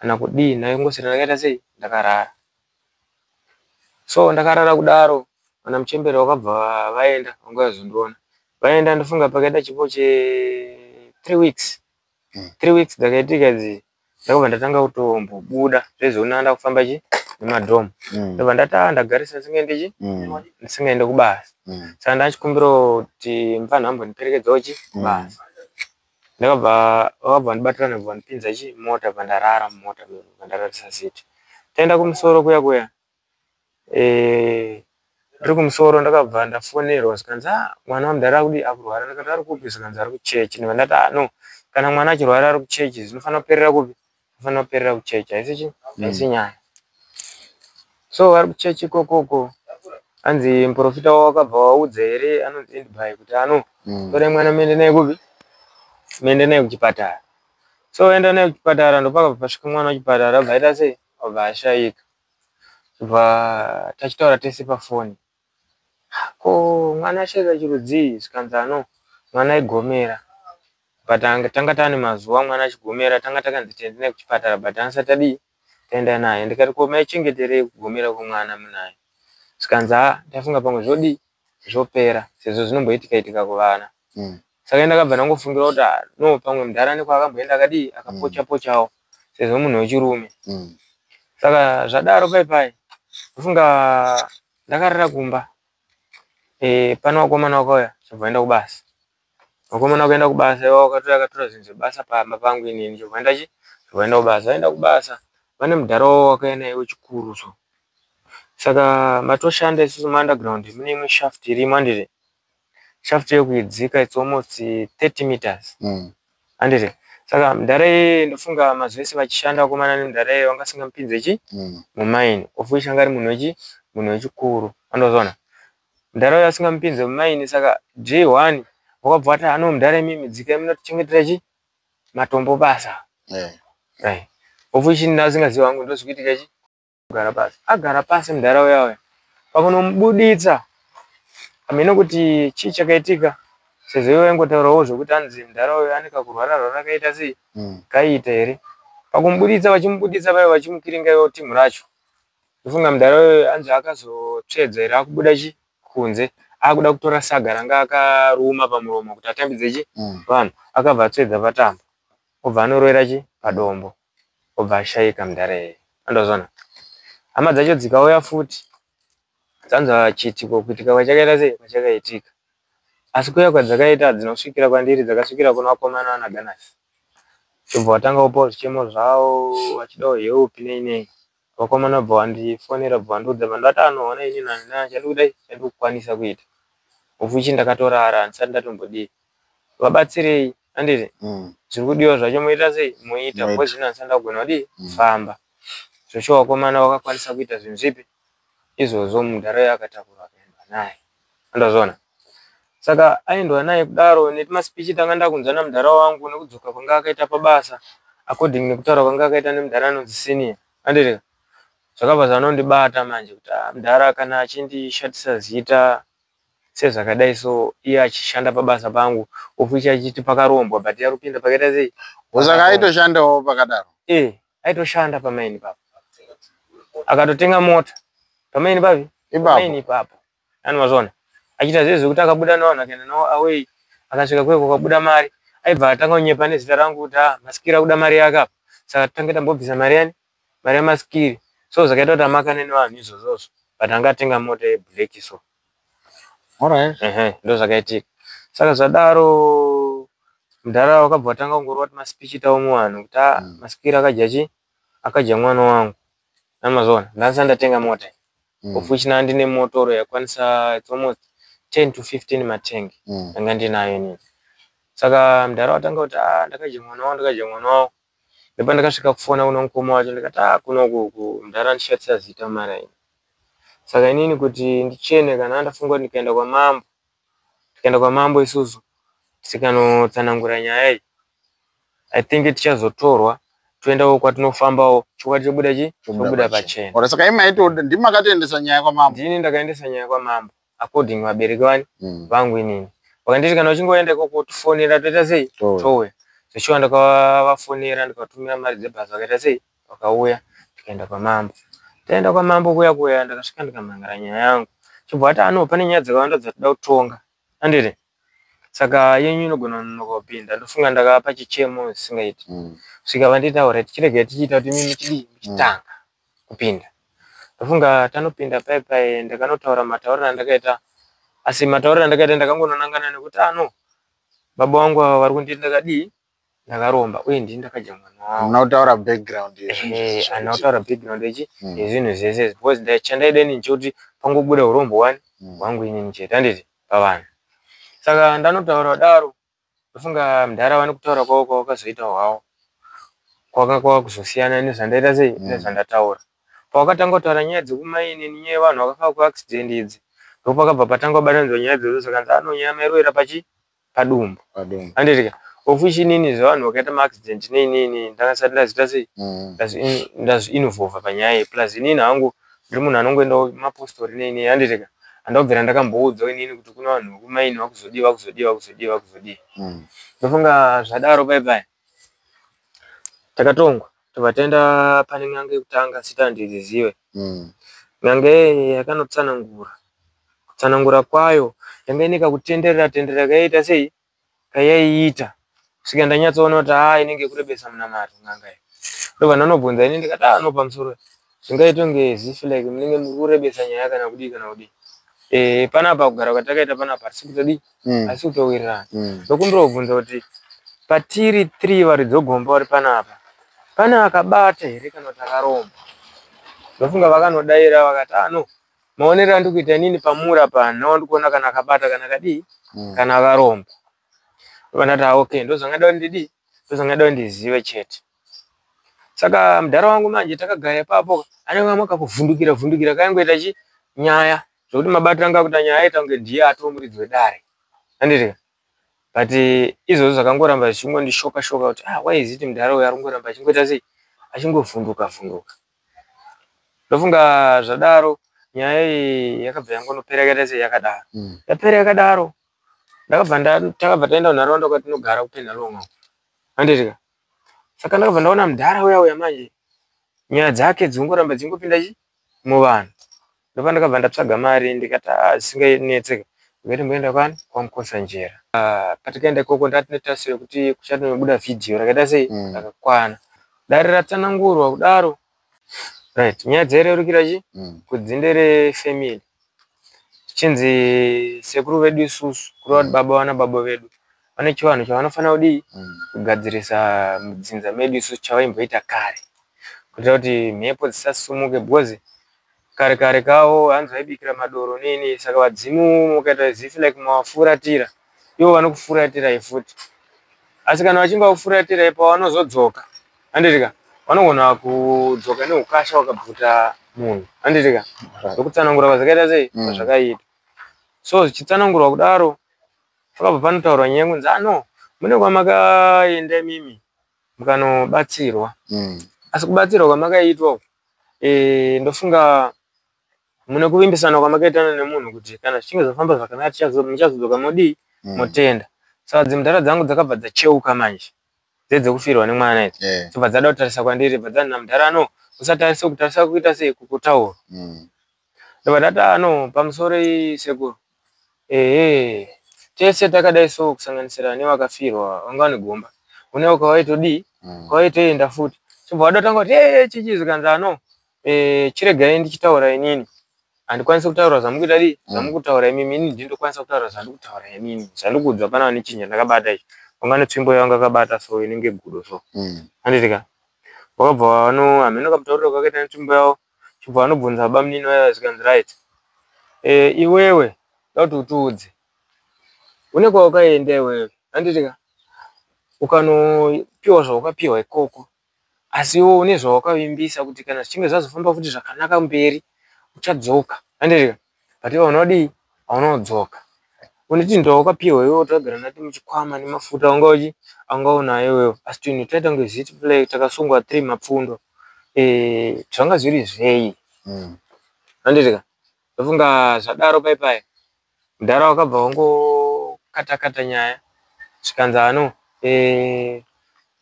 kana kudii, ndaingoswera ndakaita sei, ndakarara. So ndakarara kudaro, vana muchembere vakabva vaenda, vanga vazondiona. Vaenda, ndofunga pakaita chipo che 3 weeks. 3 weeks dzakaitika idzi, ndakabva ndatanga kutombobuda zvezvoona ndakufamba chi nemadhomu. Ndobva ndati ah, ndagarisa ndisingaendi chi ndisingaendi kubasa. Saka ndachikumbirawo kuti mufanhu ambondiperekedzawo chi kubasa. Ndakabva vakabva vandibatira, ndobva vandipinza chi mota, bva ndarara mumota, bva ndararisa siti. Taenda kumusoro kuya kuya, ndiri kumusoro ndakabva ndafonerwa, zvikanzi ah, mwana wamudhara akudi akurwara. Ndikati ari kupi? Zvikanzi ari kuchechi. Ndobva ndati ah, no, kana mwana achirwara ari kuchechi, zvinofanira kuperera kupi? Zvinofanira kuperera kuchechi, haisi chi haisi nyaya. So vari kuchechi ikokoko, hanzi muprofita wavo wakabva waudza here anonzi Endby kuti ano torai mwana muende naye kupi, muende naye kuchipatara. So enda naye kuchipatara, ndopakabva pasvika mwana kuchipatara, abva aita sei, abva ashayika. Bva tachitaura tese pafoni, ko mwana ashayika chirudzii? Zvikanzi ano mwana aigomera, but tanga taane mazuva mwana achigomera, tanga takanzi tiende naye kuchipatara, but hanisati tadii taenda naye. Ndikati ko maichengeterei kugomera kwemwana munaye? Zvikanzi ha, ndafunga pamwe zvodii zvopera, sezvo zvinomboitika itika kuvana. Saka ndakabva ndangofungira kuti ah, no, pamwe mudhara nekwaakamboenda akadii akapocha pochawo, sezvo munhu wechirume. Saka zvadaro pai pai, ndofunga ndakarara kumba. Pane vakomana vakauya, chobva vaenda kubasa. Vakomana vakaenda kubasa ivo vakatouya vakatora zvinhu zvebasa pamba pangu inini, chobva vaenda chi chobva vaenda kubasa. Vaenda kubasa vane mudhara wavo wakauya naye wechikuru. So saka matoshanda isusu muunderground mune imwe shaft irimo, handiti? Shaft yekuidzika it's almost 30 meters, handiti? Saka mudhara iyeye, ndofunga mazuva ese vachishanda vakomana nemudhara iyeye, vanga vasingamupinze chi mumaini, of which anga ari munhu wechi munhu wechikuru, andozona mudhara uyo asingamupinze mumaini. Saka day one wakabva wati ano mudhara, imimi dzikai munotichengetera chi matombo basa. Right, of which ndasingazivi hangu ndozvikuitika chi kugara pasi. Agara pasi mudhara uya uya, pakunomubuditsa hameno kuti chii chakaitika, sezvo ivo vaingotaurawo zvokuti hanzi mudhara uyu ane kakurwara rwara kaita sei kaiita here. Pakumubuditsa, vachimubuditsa vaiva vachimukiringa ivo timu racho, ndofunga mudhara uyu hanzi akazotsvedza here, akubuda chi kunze akuda kutora saga ranga akaruma pamuromo kuti atambidze chi vanhu, akabva atsvedza patambo, obva anorovera chi padombo, obva ashayika mudhara iyeye, andozona. Hama dzacho dzikauya futi, dzanzwa chiitiko kuitika kwachakaita sei kwachakaitika, asi kuuya kwadzakaita hadzina kusvikira kwandiri, dzakasvikira kuna vakomana vana Ganasi. Chobva watanga kupawo zvichemo zvavo vachidawo help nei nei. Vakomana vabva vandifonera, bva vandiudza, bva ndati anoona inini handina chandikudai chandikukwanisa kuita, of which ndakatorara, handisati ndatombodii. Vabatsirei, handiti? Zviri kudiwa zvacho moita sei, moita. Moita. Because zvino handisati ndakugona kudii kufamba. Zvoshuwa vakomana vakakwanisa kuita zvinhu zvipi izvozvo, mudhara uyo akatakurwa akaendwa naye, andazviona. Saka aendwa naye kudaro, netimaspeech tanga ndakunzwa namudhara wangu, nekudzoka kwanga akaita pabasa, according nekutaura kwanga akaita nemudhara anonzi Senior, handiti? Zvakabva zvanondibata manje kuti ah, mudhara kana achindishatisa zita sezvakadai, so iye achishanda pabasa pangu, of which achiti pakarombwa, but ari kupinda pakaita sei? Saka aitoshandawo pakadaro? Aitoshanda pamaini papo, akatotenga mota pamaini papi? Ipapo. Pamaini ipapo, ani mazvona achiita zvezvo zvekuti akabuda navanhu akaenda navo away, akasvika kweko kabuda mari, aibva atanga kunyepa nezita rangu kuti ah, Masikiri akuda mari yake apa, saka tange tambobvisa mari yani, mari yaMasikiri. So zvakaita kuti amakane nevanhu izvozvozvo, but anga atenga mota yeblack so. Ehe, ndo zvakaitika. Saka zvadaro mudhara wakabva watanga kungorova kuti maspeech tawo muvanhu kuti ah, Masikiri akadya chi akadya mwana wangu, namazvona ndandisati ndatenga mota, of which ndanga ndine motoro yakwanisa it's almost 10 to 15 matengi ndanga ndinayo inini. Saka mudhara watanga kuti ah, ndakadya mwana wangu, ndakadya mwana wangu. Ndopa ndakasvika kufona kuna mukoma wacho, ndikati ah, kunoku ku mudhara andishatisa zita mara ini. Saka inini kuti ndichene, kana ndafunga kuti ndikaenda kwamambo, tikaenda kwamambo isusu tikanotsanangura nyaya iyi, I think tichazotorwa toendawo kwatinofambawo, chokwadi chobuda chi chobuda pachena. Ora, saka imi maito ndimi makatoendesa nyaya kwamambo? Ndini ndakaendesa nyaya kwamambo, according vabereki vani vangu inini vakanditi kana uchinge waenda ikoko tifonera, toita sei? Touya. Touya. Zveshuwa ndakavafonera, ndikatumira mari dzebhasi, vakaita sei, vakauya, tikaenda kwamambo. Taenda kwamambo kuya kuya, ndakasvika ndikamhangara nyaya yangu. Chobva ati ano pane nyaya dzakawanda dzatida kutonga, anditi? Saka yenyu inogona kunonoka kupinda. Ndofunga ndakapa chichemo zvisingaiti. Svika vanditaura tichirege tichiita kuti mimi chidii muchitanga kupinda. Ndofunga tanopinda pai pai, ndakanotaura matauriro andakaita, asi matauriro andakaita ndakangononangana nekuti ano baba vangu ava vari kunditi ndakadii, ndakaromba, uye ndini ndakadya mwana wavo. Hamuna kutaura background yezvinhu Ehe, zvese handina zvaitika. kutaura background yechi yezvinhu zvese izvi, because chandaida inini chekuti pangobuda urombo wani hwangu inini chete, handiti, pavanhu. Saka ndanotaura kudaro, ndofunga mudhara vane kutaura kwavo kwavakazoita hwavo kwaka kwakuzosiyana nezvandaita sei, nezvandataura. Pavakatanga kutaura nyaya dzekumaini nenyaya yevanhu vakafa kuaccident idzi, ndopakabva patanga kubatanidzwa nyaya idzodzo. Zvakanzi ano nyaya mairovera pachi padumbu, Padumbu. handiti ka? Of which inini zvevanhu vakaita maaccident neinini ndakasati ndaziita sei, ndazviinvolva panyaya iyi. Plus inini hangu ndiri munhu anongoendawo mapostori neinei, handiti ka? Handabvira ndakamboudzwa inini kuti kuna vanhu vekumaini vakuzodii, vakuzodii, vakuzodii, vakuzodii. Ndofunga zvadaro pai pai takatongwa, tobva taenda pane n'anga yekutanga, zita handizive. N'anga iyi yakanotsanangura, kutsanangura kwayo yanga ine kakutenderera tenderera kaiita sei kayaiita, kusvika ndanyatsoona kuti haa, inenge kurebesa munamato n'anga iyi. Ndobva ndanobvunza ini ndikati, ah no, pamusoro zvingaite kunge zifi like munenge muri kurebesa nyaya kana kudii kana kudii. Panapa kugara kwatakaita panapa hatisi kutodii, hatisi kutowirirana. Ndokumbira kubvunza kuti patiri 3 varidzi vegomba vari panapa, pane akabata here kana kuti akaromba? Ndofunga vakanodaira vakati, ah no, maonero andiri kuita inini pamuri apa handina ndikuona kana akabata kana akadii, kana akaromba. Ndobva ndati, ah okay, ndozvangada kuti ndidii, ndozvangada kuti ndizive chete. Saka mudhara wangu manje takagara ipapo, anenge kamwe kakuvhundukira vhundukira kaingoita chi nyaya, zvokuti mabatiro anga akuita nyaya aita kunge ndiye atoo muridzi wedare, handiti? But izvozvo zvakangoramba zvichingondishoka shoka kuti ah, why is it mudhara uyu ari kungoramba achingoita sei, achingovhunduka vhunduka. Ndofunga zvadaro nyaya iyi yakabva yangonopera yakaita sei, yakadaro. Yapera yakadaro, ndakabva takabva taenda kunharaunda kwatinogara kuPenhalonga, handiti ka? Saka ndakabva ndaona mudhara uya uya manje nyaya dzake dzingoramba dzingopinda chi muvanhu. Ndopa ndakabva ndatsvaga mari, ndikati ah, zvisinganetseka, ndikati mboenda kwani kwaMukotsanjera. Patikaenda ikoko ndati netarisiro yekuti kuchatinobuda vhidhiyo rakaita sei, rakakwana, dare ratsanangurwa kudaro. Right, nyaya dzairerukira chi kudzinde refamily, zvichinzi sekuru vedu isusu, kureva kuti baba vana baba vedu vane chivanhu chavanofanira kudii, kugadzirisa mudzinza medu isusu, chavaimboita kare, kuitira kuti mhepo dzisasumuke, because kare kare kavo hanzi vaibikira madoro nei nei. Saka vadzimu mukaita zifi like mawafuratira, ivo vanokufuratirai futi. Asi kana vachinge vakufuratirai, pavanozodzoka, handiti ka, vanogona kudzoka neukasha wakabvuta munhu, handiti ka? Ndokutsanangura kwazvakaita sei, kwazvakaita. So zvichitsanangurwa kudaro, pakabva panotaurwa nyaya yekunzi ah no, mune kwamakaenda imimi mukanobatsirwa. Asi kubatsirwa kwamakaitwa uku, ndofunga mune kuvimbisana kwamakaitana nemunhu kuti kana zvichinge zvafamba zvakanaka muchazodzoka modii, motenda. Saka dzimudhara dzangu dzakabva dzacheuka manje, dzedzekufirwa nemwana idzi, dzobva dzada kutarisa kwandiri, bva dzati namudhara, no, usatarise, kutarisa kuita sei, kukutaura. Ndobva ndati, ah no, pamusoro iyi sekuru, ehe, tese takadai so, kusanganisira nevakafirwa vanga vane gomba, une ukawaitodii, ukawaitoenda futi. Chobva wadatanga kuti ee chichi, zvikanzi ano chiregai ndichitaura inini, handikwanisi kutaura zvamukuita dii, zvamukutaura imimi. Ini ndindokwanisa kutaura zvandikutaura inini, zvandikuudzwa pana nechinja ndakabata ichi, wanga netsvimbo yavanga akabata so, inenge gudo so, handiti ka? Vakabva vano hameno kamutauriro kakaita netsvimbo yavo, chibva vanobvunza baba munini vaya, zvikanzi right, iwewe da kuti utiudze une kwawakaenda iwewe, handiti ka? Ukanopiwa zvawakapiwa ikoko, asi iwe une zvawakavimbisa kuti kana zvichinge zvazofamba futi zvakanaka mberi uchadzoka, handiti ka? But iwe hauna kudii, hauna kudzoka. Une tinhu twawakapiwa iwewe takagara nati muchikwama nemafuta wanga uchi anga unayo iwewe, asi tinhu taita kunge ziti like takasungwa 3 mapfundo, zvanga zviri zvei, handiti ka? Ndofunga zvadaro pai pai mudhara wakabva wangokata kata nyaya, zvikanzi ano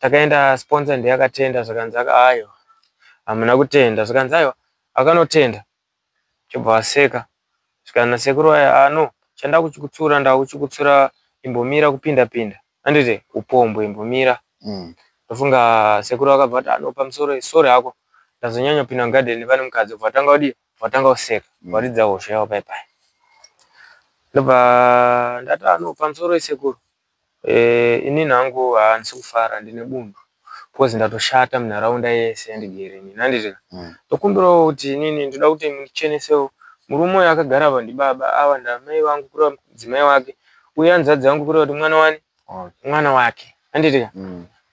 takaenda, sponsor ndiye akatenda. Zvikanzi aiwa, hamuna kutenda. Zvikanzi aiwa. Akanotenda, chobva vaseka. Svikana nasekuru aya, ano chanda kuchikutsura, ndakuchikutsura, imbomira kupinda pinda, anditi upombwe, imbomira. Ndofunga sekuru akabva ati, ano pamusoro, sorry hako, ndazonyanya kupinda mugadheni pane mukadzi. Bva tanga kudii? Vatanga kuseka. Varidza hosha yavo pai pai. Ndobva ndati, ano pamusoro isekuru, inini hangu handisi kufara, ndine bundu because ndatoshata munharaunda yese yandigere inini, handiti? Ndokumbirawo kuti inini ndoda kuti mundichenesewo murume uyu akagara apa. Ndibaba ava, ndamai vangu, kureva mudzimai wake, uye hanzvadzi yangu, kureva kuti mwana wani? Mwana wake, handiti?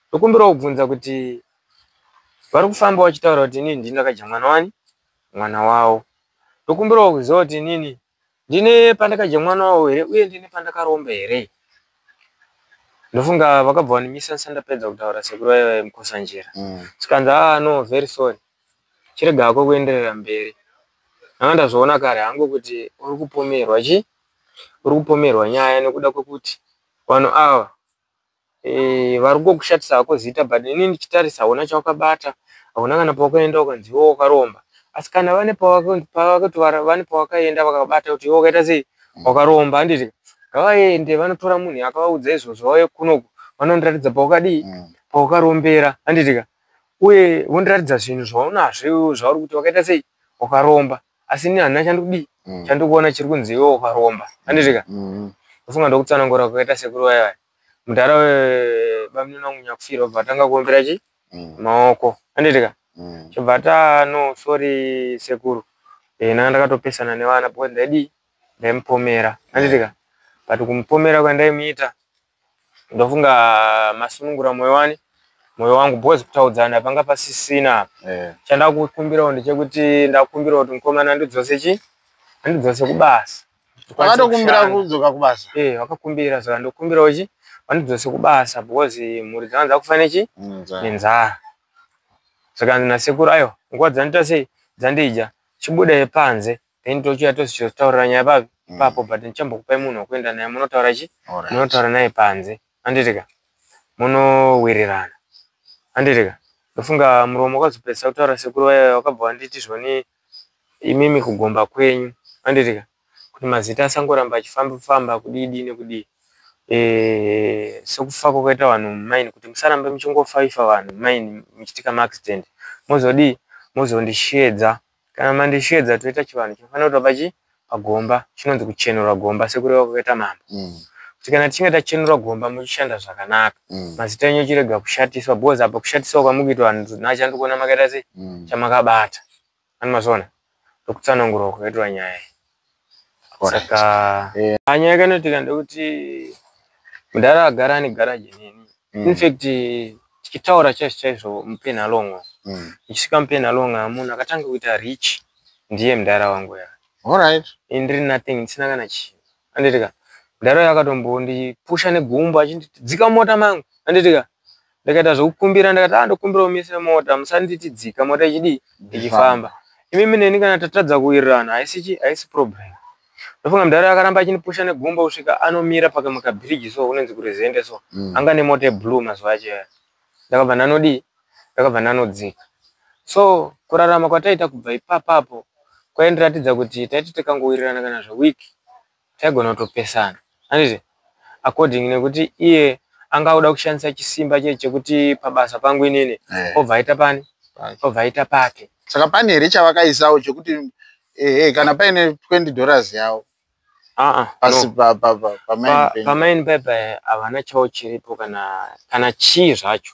Ndokumbirawo kubvunza kuti vari kufamba vachitaura kuti inini ndini ndakadya mwana wani? Mwana wavo. Ndokumbirawo kuziva kuti inini ndine pandakadya mwana wavo here, uye ndine pandakaromba here? Ndofunga vakabva vandimisa ndisati ndapedza kutaura, sekuru vaiva Mukosanjera. Sikanzi, ah no, very sorry, chirega hako kuenderera mberi. Ndanga ndazviona kare hangu kuti uri kupomerwa chi, uri kupomerwa nyaya nekuda kwekuti vanhu ava vari kungokushatisa hako zita, but inini ndichitarisa hauna chawakabata, hauna kana pawakaenda ukanzi iwe wakaromba. Asi kana vane pavakati vane pawakaenda vakabata kuti iwe wakaita sei, wakaromba, handiti? Ngavaende vanotora munhu akavaudza izvozvo, vauye kunoku vanondiratidza pawakadii, pawakarombera, handiti? Uye vondiratidza zvinhu zvaunazvo iwewe zvauri kuti wakaita sei, wakaromba. Asi ini handina chandikudii, chandikuona chiri kunzi iwe wakaromba, handiti? Ndofunga ndokutsanangura kwakaita sekuru vaya. Mudhara bamunini wangu nyakufira obva atanga kuombera chi maoko, handiti? Chobva ta, no, sorry sekuru, ndanga ndakatopesana nevana because ndaidii, ndaimupomera, handiti? But kumupomera kwandaimuita, ndofunga masunungura mwoyo wani, mwoyo wangu, because kutaudzana panga pasisina apa. Chandakukumbirawo ndechekuti ndakumbirawo kuti mukomana andidzose chi, andidzose kubasa. Vakatokumbira kudzoka kubasa? Vakakumbira, saka ndokumbirawo chi, vandidzose kubasa because mhuri dzanga dzakufa nechi? Nenzara. Saka nasekuru, aiwa, nguva dzandiita sei, dzandidya, chibudai panze, then tochiuya tozotaurira nyaya papi? Ipapo. But ndichambokupai munhu wekuenda naye, munotaura chi, munotaura naye panze, handitika? Munowirirana, handitika? Ndofunga muromo wakazopedzisa kutaura sekuru vaya wakabva wanditi zvoni, imimi kugomba kwenyu, handitika, kuti mazita asangoramba achifamba famba kudii nekudii, sekufa kwakaita vanhu mumaini, kuti musarambe muchingofaifa vanhu mumaini muchiitika maaccident, mozodii, mozondishedza. Kana mandishedza, toita chivanhu chinofanira kuitwa pachi, pagomba, chinonzi kuchenura gomba, sekureva kwakaita mambo, kuti kana tichinge tachenura gomba muchishanda zvakanaka, mazita enyu achirega kushatiswa, because apa kushatiswa kwamukuitwa vanhu nachandikuona makaita sei, chamakabata ani mazviona. Ndokutsanangurwa kwakaitwa nyaya iyi. Saka nyaya yakanoitika ndekuti mudhara agara ane garaji neni. Infact, tichitaura chaizvo chaizvo, muPenhalonga, ichisvika muPenhalonga, munhu akatanga kuita rich ndiye mudhara wangu ya. Ini ndiri nothing, ndisina kana chinhu, handitika? Mudhara uyo akatombondipusha negumbo achinditi, dzika mota mangu, handitika? Ndikaita zvekukumbira, ndikati, ah, ndokumbira umise mota, musanditi dzika mota ichidii, ichifamba. Imimi neni kana tatadza kuwirirana, haisi chi, haisi problem. Ndofunga mudhara akaramba achindipusha negumbo kusvika anomira pakamwe kabhiriji, so unonzi kurezende so. Anga nemota yeblue mazuva acho aya. Ndakabva ndanodii, ndakabva ndanodzika. So kurarama kwataita kubva ipapapo kwaindiratidza kuti taiti tikangowirirana kana zvewiki, taigona kutopesana, handiti? According nekuti iye anga akuda kushandisa chisimba chee chekuti pabasa pangu inini, obva aita pani, obva aita pake. Saka pane here chavakaisawo chekuti ehe, kana paine $20 yavo pasi pamaini penyu? Pamaini paipa havana chavo chiripo, kana chii zvacho,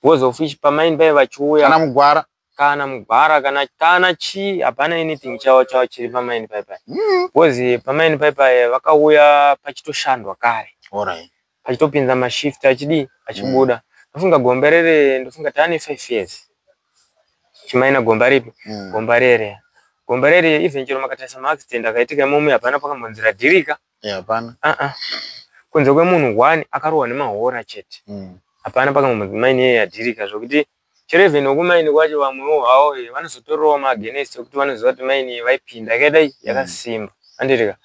because of which pamaini pai vachiuya Kana mugwara? Kana mugwara, kana chii, hapana anything chavo chiri pamaini paipai, because pamaini paipai vakauya pachitoshandwa kare, pachitopinza mashift, achidii, achibuda. Ndofunga gomba rere, ndofunga taane 5 years chimaina gomba ripi? Gomba rere, gomba rere, even chero makatarisa maaccident akaitika imomo, hapana pakambonzi radhirika. Hapana. Uh-uh. Kunze kwemunhu one akarohwa nemahora chete. Hapana pakambonzi maini iye yadhirika, zvokuti chero even wekumaini kwacho, vamwewo havo vanozotorawo maagenest ekuti vanoziva kuti maini iyi vaipinda yakaita yakasimba, handitika?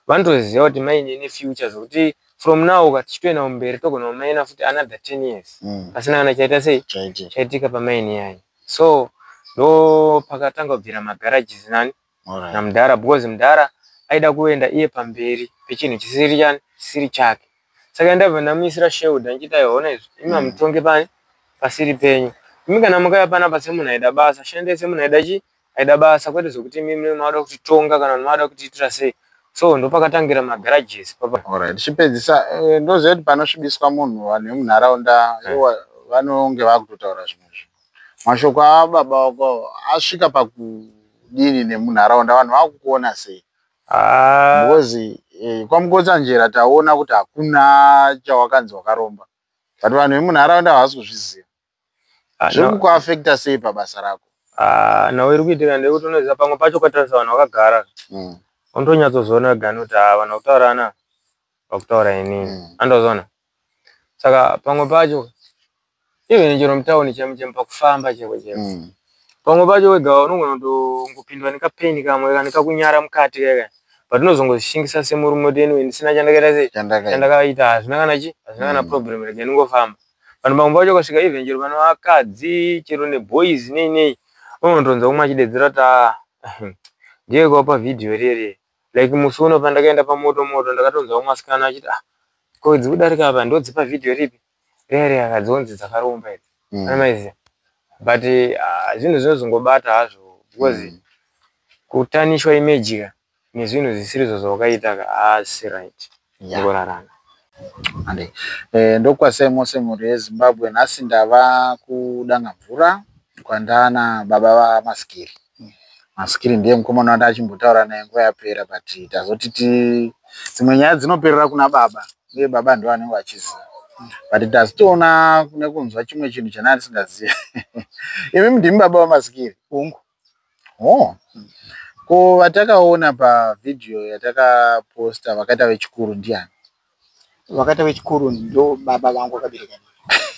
Vanotoziva kuti maini ine future, zvokuti from now tichitoenda kumberi togona kumaina futi another 10 years pasina kana chaita sei, Chaitika. chaitika pamaini yayo. So Ndo pakatanga kubvira magarajisi nani namudhara, because mudhara aida kuenda iye pamberi pechinhu chisiri chani, chisiri chake. Saka ndabva ndamuisira shelter ndichiti aiona izvi, imi hamutonge pani pasiri penyu. Imi kana mukauya panapa semunhu aida basa, shandai semunhu aida chi aida basa, kwete zvokuti imi mauda kutitonga kana kuti mauda kutiitira sei. So ndopakatangira magarajisi papa. Alright, tichipedzisa, ndoziva kuti panosvibiswa munhu, vanhu vemunharaunda vanonge vakutotaura zvimwe zvinhu. Mashoko ababa vako asvika pakudini nemunharaunda, vanhu vakukuona sei? Because kwaMukotsanjera taona kuti hakuna chawakanzi wakaromba, but vanhu vemunharaunda havasi kuzviziva. Zviri kukuafekta sei pabasa rako? Nhau iri kuitika ndeyekuti unoziva pamwe pacho ukatarisa vanhu vakagara, unotonyatsozoona wega kuti vanhu vakutaura ana vakutaura inini, andozoona. Saka pamwe pacho even chero mutauni chemo chemo pakufamba cheko cheko, pamwe pacho wega unogona kutongopindwa nekapeni kamwe kana kakunyara mukati kaka, but unozongoshingisa semurume kuti anyway ndisina chandakaita sei, chandakaita hazvina kana chi hazvina kana problem, rega ndingofamba. Vanhu pamwe pacho ukasvika even chero pane vakadzi chero neboys nei nei, unotonzwa umwe achidedzera kuti ndiye kwapa vhidhiyo rere. Like musi uno pandakaenda pamoto moto, ndakatonzwa umwe asikana achiti ko dzikudarika apa ndodzipa vhidhiyo ripi rere, akadzonzi dzakaromba idzi, anamaiziya. But zvinhu zvinozongobata hazvo, because kutanishwa image ka nezvinhu zvisiri zvawakaita ka haasi right mukurarama. Ande ndokwasai mose mhuri yeZimbabwe. Nhasi ndava kuDangamvura kwandana baba vaMasikiri. Masikiri ndiye mukomana wanda achimbotaura naye nguva yapera, but tazoti dzimwe nyaya dzinoperera kuna baba, uye baba ndo vanenge vachiziva. But tazotoona nekunzwa chimwe chinhu chanaa ndisingazivi. Imi ndimi baba vaMasikiri? Hongu. Oh. Ko vatakaona pavhidhiyo yatakaposta vakaita vechikuru ndiani? Vakaita vechikuru ndo baba vangu vakabereka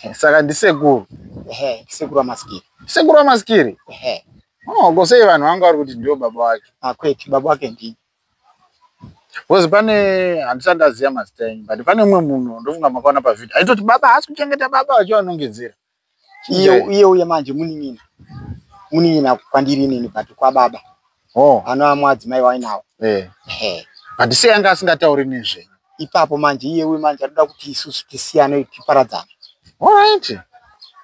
nini. Saka ndisekuru? Ehe, sekuru vaMasikiri. Sekuru vaMasikiri? Ehe. Oh, ko sei vanhu vanga vari kuti ndiwo baba wake? Kwete, baba wake ndini. Because pane, handisati ndaziva mazita enyu, but pane mumwe munhu ndofunga makaona pavhidhiyo aitoti baba haasi kuchengeta baba, vachivanongedzera. Iye uye manje munin'ina. Munin'ina kwandiri inini, but kwababa. Oh. Anova muadzimai wainawo. Ehe. But sei anga asingatauri nezvenyu? Ipapo manje iye uye manje anoda kuti isusu tisiyane, tiparadzane. Alright.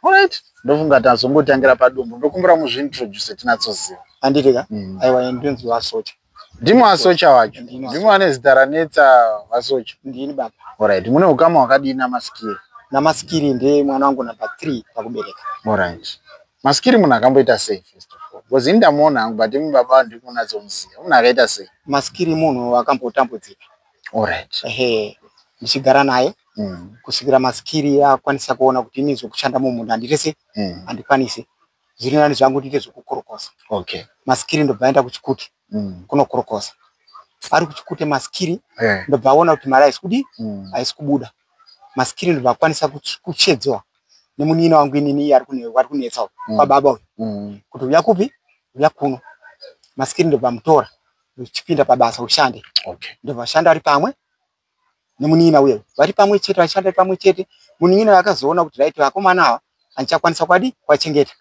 Alright. Ndofunga tazongotangira padumbu. Ndokumbira muzviintroduce tinatsoziva. Handiti ka? Aiwa, ndinonzi Vasocha. Ndimi Vasocha wacho? Ndimi vane zita ranetsa, Vasocha? Ndini baba. Alright. Mune ukama hwakadini naMasikiri? NaMasikiri ndiye mwana wangu namba 3 pakubereka. Alright. Masikiri munhu akamboita sei first of all? Because ini ndamuona hangu, but imi baba ndiri kunatsomuziva. Munhu akaita sei? Masikiri munhu akambotambudzika. Alright. Ehe, ndichigara naye kusvikira Masikiri akwanisa kuona kuti ini zvokushanda mumunda handite sei, handikwanisi. Zviri nani zvangu ndiite zvokukorokosa. Masikiri ndobva aenda kuChikuti kunokorokosa. Ari kuChikute Masikiri ndobva aona kuti mari haisi kudi, haisi kubuda. Masikiri ndobva akwanisa kuchedzwa nemunin'ina wangu inini, iye ari kunetsa kwababa uyu, kuti uya kupi, uya kuno. Masikiri ndobva amutora, uchipinda pabasa ushande. Ndobva ashanda ari pamwe nemunin'ina uye, vari pamwe chete, vachishanda pamwe chete. Munin'ina akazoona kuti right, vakomana ava handichakwanisa kwadi kuwachengeta.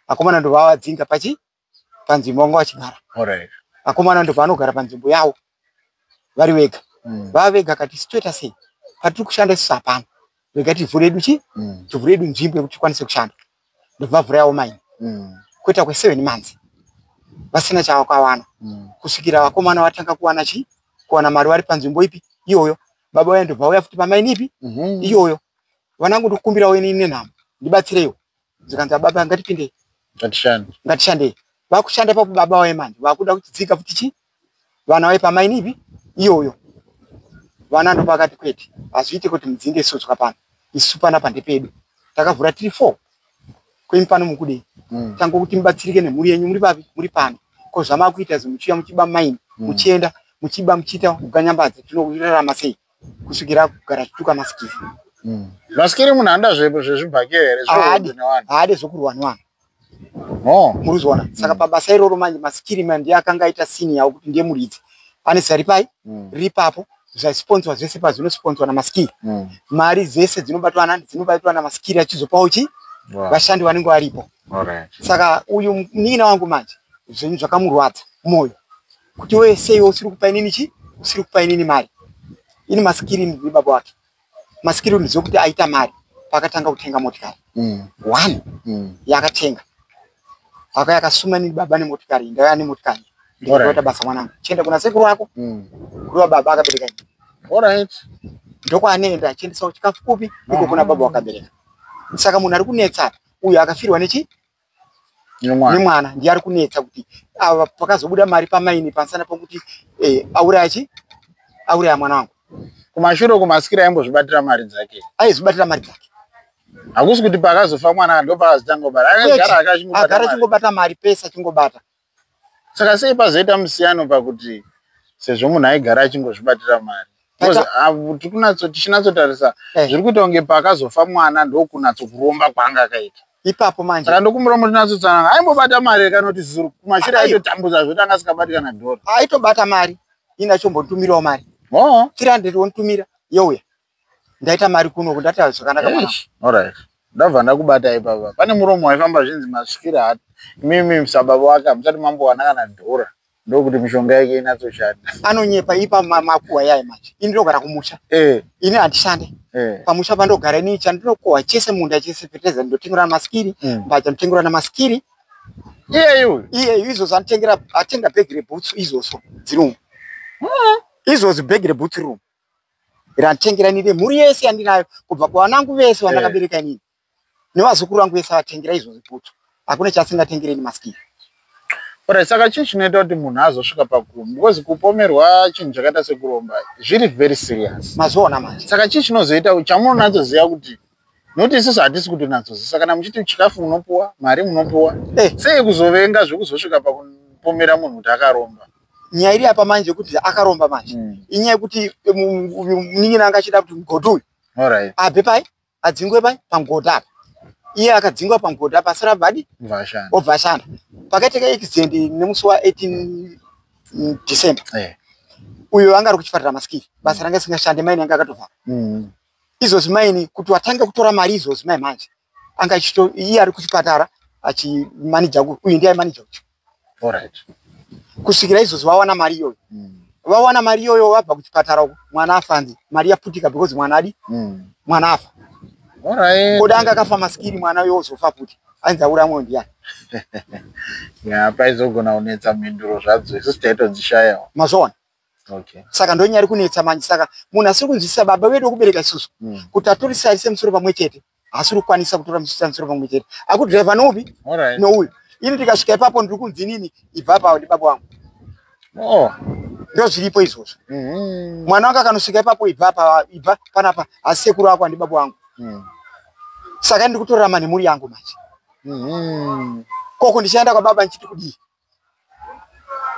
Vakomana ndobva vavadzinga pachi panzvimbo vanga vachigara. Vakomana ndobva vanogara panzvimbo yavo vari vega. Vava vega kati isu toita sei? Patiri kushanda isusu hapana, rega tivhure edu chi tivhure edu nzvimbo yekuti tikwanise kushanda. Ndobva vavhura yavo maini kuita kwe7 months vasina chavakawana, kusvikira vakomana vatanga kuwana chi kuwana mari vari panzvimbo ipi iyoyo. Baba vaya ndobva vauya futi pamaini ipi iyoyo. Vanangu, ndikukumbirawo inini nenhamo, ndibatsireiwo. Zvikanzi, baba ngatipindei, Ngatishande. Ngatishandei. Vakushanda ipapo, baba vaye manje vakuda kuchidzika futi chi vana vaye pamaini ipi iyoyo. Vana ndopakati kwete, hazviite kuti mudzinge isusu pano, isu panapa ndepedu, takavhura tiri 4 kwenyu pano mukudei? Tangokuti mubatsirike nemhuri yenyu muri papi, muri pano. Ko zvamakuita izvo, muchiuya muchiba maini, muchienda muchiba, muchiita kuganyambadza, tinorarama sei? Kusvikira kugara chituka Masikiri. Masikiri munhu anoda zvezvibhakera here? Haadi. Zvehondo nevanhu? Haadi zvokurwa nevanhu. Oh. Muri kuzviona? Saka pabasa iroro manje Masikiri manje ndiye akanga aita senior kuti ndiye muridzi, ane zita ripai ripapo. Zvaisponsorwa zvese pazvinosponsorwa naMasikiri. Mari dzese dzinobatwa nani, dzinobatwa naMasikiri, achizopawo chi Vashandi vanenge varipo. Saka uyu munin'ina wangu manje zvinhu zvakamurwadza moyo kuti we sei usiri kupa inini chi usiri kupa inini mari. Ini masikiri ndi baba wake. Masikiri ndizo kuti aita mari pakatanga kutenga motikari. One yakatenga. Akauya akasuma nini baba nemotikari, ndauya nemotikari. Ndikaita basa mwanangu. Chienda kuna sekuru wako. Kureva baba akabereka ini. Ndokwaanoenda achiendesawo chikafu kupi iko kuna baba wakabereka. Saka munhu ari kunetsa uyu akafirwa nechi nemwana ndiye ari kunetsa kuti ava pakazobuda mari pamaini pamusana pokuti auraya chi auraya mwana wangu. Kumashure uko Masikiri aimbozvibatira mari dzake. Aizvibatira mari dzake. Hakusi kuti pakazofa mwana ndopakazotanga kubata. Akagara akachingobata. Agara achingobata mari pese achingobata. Saka sei pazoita musiyano pakuti sezvo munhu aigara achingozvibatira mari? Tichinatsotarisa zviri kuita kunge pakazofa mwana ndokunatsokuromba kwaanga akaita. Ipapo manje. Saka ndokumbira mutinatsotsana aimbobata mari kana kuti zuro kumashure aitotambudza zvoti anga asingabati kana dhora. Aitobata mari. Ini achombotumirawo mari. 300 wonitumira youya. Ndaita mari kuno ndati zvakanaka mwana. Alright. Ndabva ndakubata ipapa. Pane muromo waifamba zvinzi Masikiri hati. Mimi sababa wake hamusati mambowana kana dhora. Ndokuti mishonga yake inatsoshanda. Anonyepa ipa makuwa yaye manje. Ini ndogara kumusha. Ini handishande. Pamusha pandogara ini chandinokohwa chese munda chese fertilizer ndotengera Masikiri, mbatya ndotengera naMasikiri. Iyeyu. Iyeyu izvozvo anotengera atenga bhegi rebhutsu izvozvo dziri umu. Izvozvo bhegi rebhutsu riri umu. Randitengera inini mhuri yese yandinayo kubva kuvanangu vese vandakabereka inini. Nevazukuru vangu vese vatengera izvozvo bhutsu. Hakuna chaasingatengeri ini Masikiri. Alright, saka chii chinoita kuti munhu azosvika pakumu? Because kupomerwa chinhu chakaita sekuromba zviri very serious. Mazoona manje. Saka chii chinozoita chamunonatsoziva kuti nokuti isusu hatisi kutonatsozisa kana muchiti chikafu munopuwa, mari munopuwa. Sei kuzovenga zvekuzosvika pakupomera munhu kuti akaromba? Nyaya iri apa manje yekuti akaromba manje. Inyaya yekuti munin'ina anga achida kuti mugodhi uyu. Abve pai? Adzingwe pai? Pamugodhi apa. Iye akadzingwa pamugodhi apa asara abva obva ashanda. Pakaitika accident nemusi wa 18 December. Uyo anga ari kuchipatara Masikiri. Basa ranga risingashande maini anga akatovhara. Izvozvi maini kuti watange kutora mari izvozvi mai manje. Anga achito iye ari kuchipatara achimanija uyu ndiye aimanija uyu. Kusvikira izvozvi vawana mari iyoyo. Vawana mari iyoyo vabva kuchipatara uko mwana afanzi mari yaputika because mwana adi mwana afa. Koda anga akafa Masikiri mwana uyo ozofa futi. Ainzi auraya mwoyo ndiyani. Ya paizogona kunetsa mhinduro zvadzo isusu taitodzishayawo. Mazoona. Saka ndonyaya iri kunetsa manje saka munhu asiri kunzwisisa baba vedu vokubereka isusu kuti atorise musoro pamwe chete asiri kukwanisa kutora musoro pamwe chete akudhiraivha noupi nouyu. Ini ndikasvika ipapo ndiri kunzi inini ibva apa ndi baba wangu. Ndozviripo izvozvo. Mwana wangu akanosvika ipapo ibva apa ibva panapa asi sekuru ako andi baba wangu. Saka ndiri kutorarama nemhuri yangu manje. Koko ndichaenda kwababa ndichiti kudii?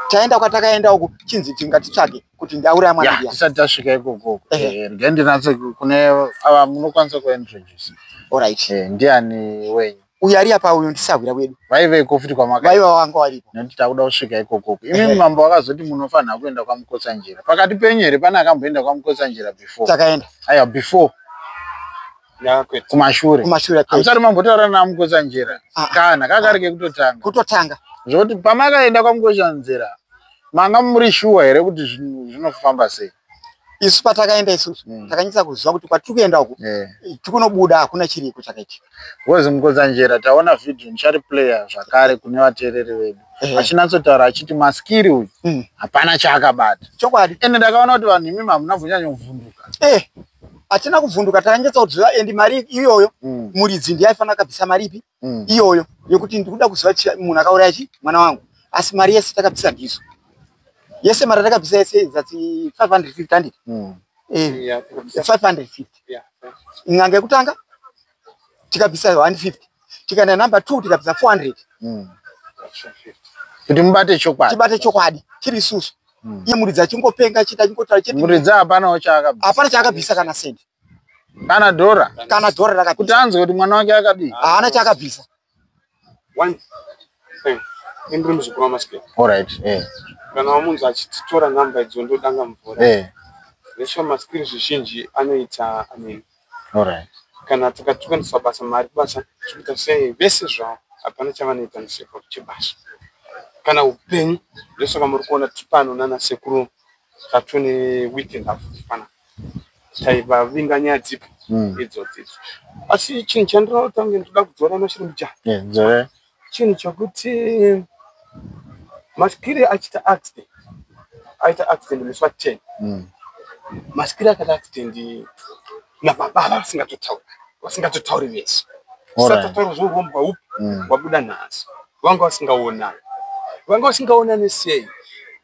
Taenda kwatakaenda uku chinzi tingatitsvage kuti ndauraya mwana ndiani. Tisati tasvika ikoko. Regai ndinatse kune ava munokwanisa kuintroduce. Ndiani wenyu? Uyu ari apa uyu ndisahwira wedu. Vaiveko futi kwamaka. Vaiva vanga varipo. Nekuti takuda kusvika ikoko. Imi mambo vakazoti munofanira kuenda kwaMukotsanjera. Pakati penyu here pane akamboenda kwaMukotsanjera before? Takaenda. Aiwa before. Kumashure. Kumashure. Hamusati mambotaura naMukotsanjera. Kana kakari kekutotanga. Kutotanga. Zvokuti pamakaenda kwaMukotsanjera manga muri shuwa here kuti zvinofamba sei? Isu patakaenda isusu takanyatsa kuziva kuti kwatiri kuenda uku tikunobuda hakuna chiriko chakaitika. Because Mukotsanjera taona video ndichariplaya zvakare kune vateereri vedu. Achinatsotaura achiti Masikiri uyu hapana chaakabata. Chokwadi. Ende ndakaona kuti vanhu imimi hamuna kunyanyovhunduka. Hatina kuvhunduka takanyatsa kuziva endi mari iyoyo muridzi ndiye aifanira akabvisa mari ipi iyoyo yekuti ndikuda kuziva munhu akauraya chi mwana wangu. Asi mari yese takabvisa ndisu. Yese mari takabvisa yese dzati 550 handiti? 550. N'anga yekutanga tikabvisa 150. Tikaenda number 2 tikabvisa 400. Kuti mubate chokwadi. Tibate chokwadi tiri isusu. Iye muridzi achingopenga achiti achingotaura chete. Muridzi hapanawo chaakabvisa. Hapana chaakabvisa kana sendi. Kana dhora. Kana dhora rakabvisa. Kuti anzwe kuti mwana wake akadii. Haana chaakabvisa. One thing. Indiri muzukuru waMasikiri. Kana wamunzi achititora namba idzo ndodanga mvura. Zveshuwa Masikiri zvizhinji anoita amene. Kana takatukaniswa basa mari basa zvikuita sei vese zvavo hapana chavanoita nesekuru chebasa kana upenyu. Ndosaka muri kuona tipano nana sekuru tatone weekend half pana taivavinga nyaya dzipi idzodzo idzo. Asi chinhu chandinotange ndoda kudzora mashiri mujaha, chinhu chokuti Masikiri achiita accident, aita accident musi wa10. Masikiri akaita accident nababa vasingatotauri vese, tisatotaura zveurombwa upi wabuda nhasi. Vanga vasingaonani, vanga vasingaonani sei?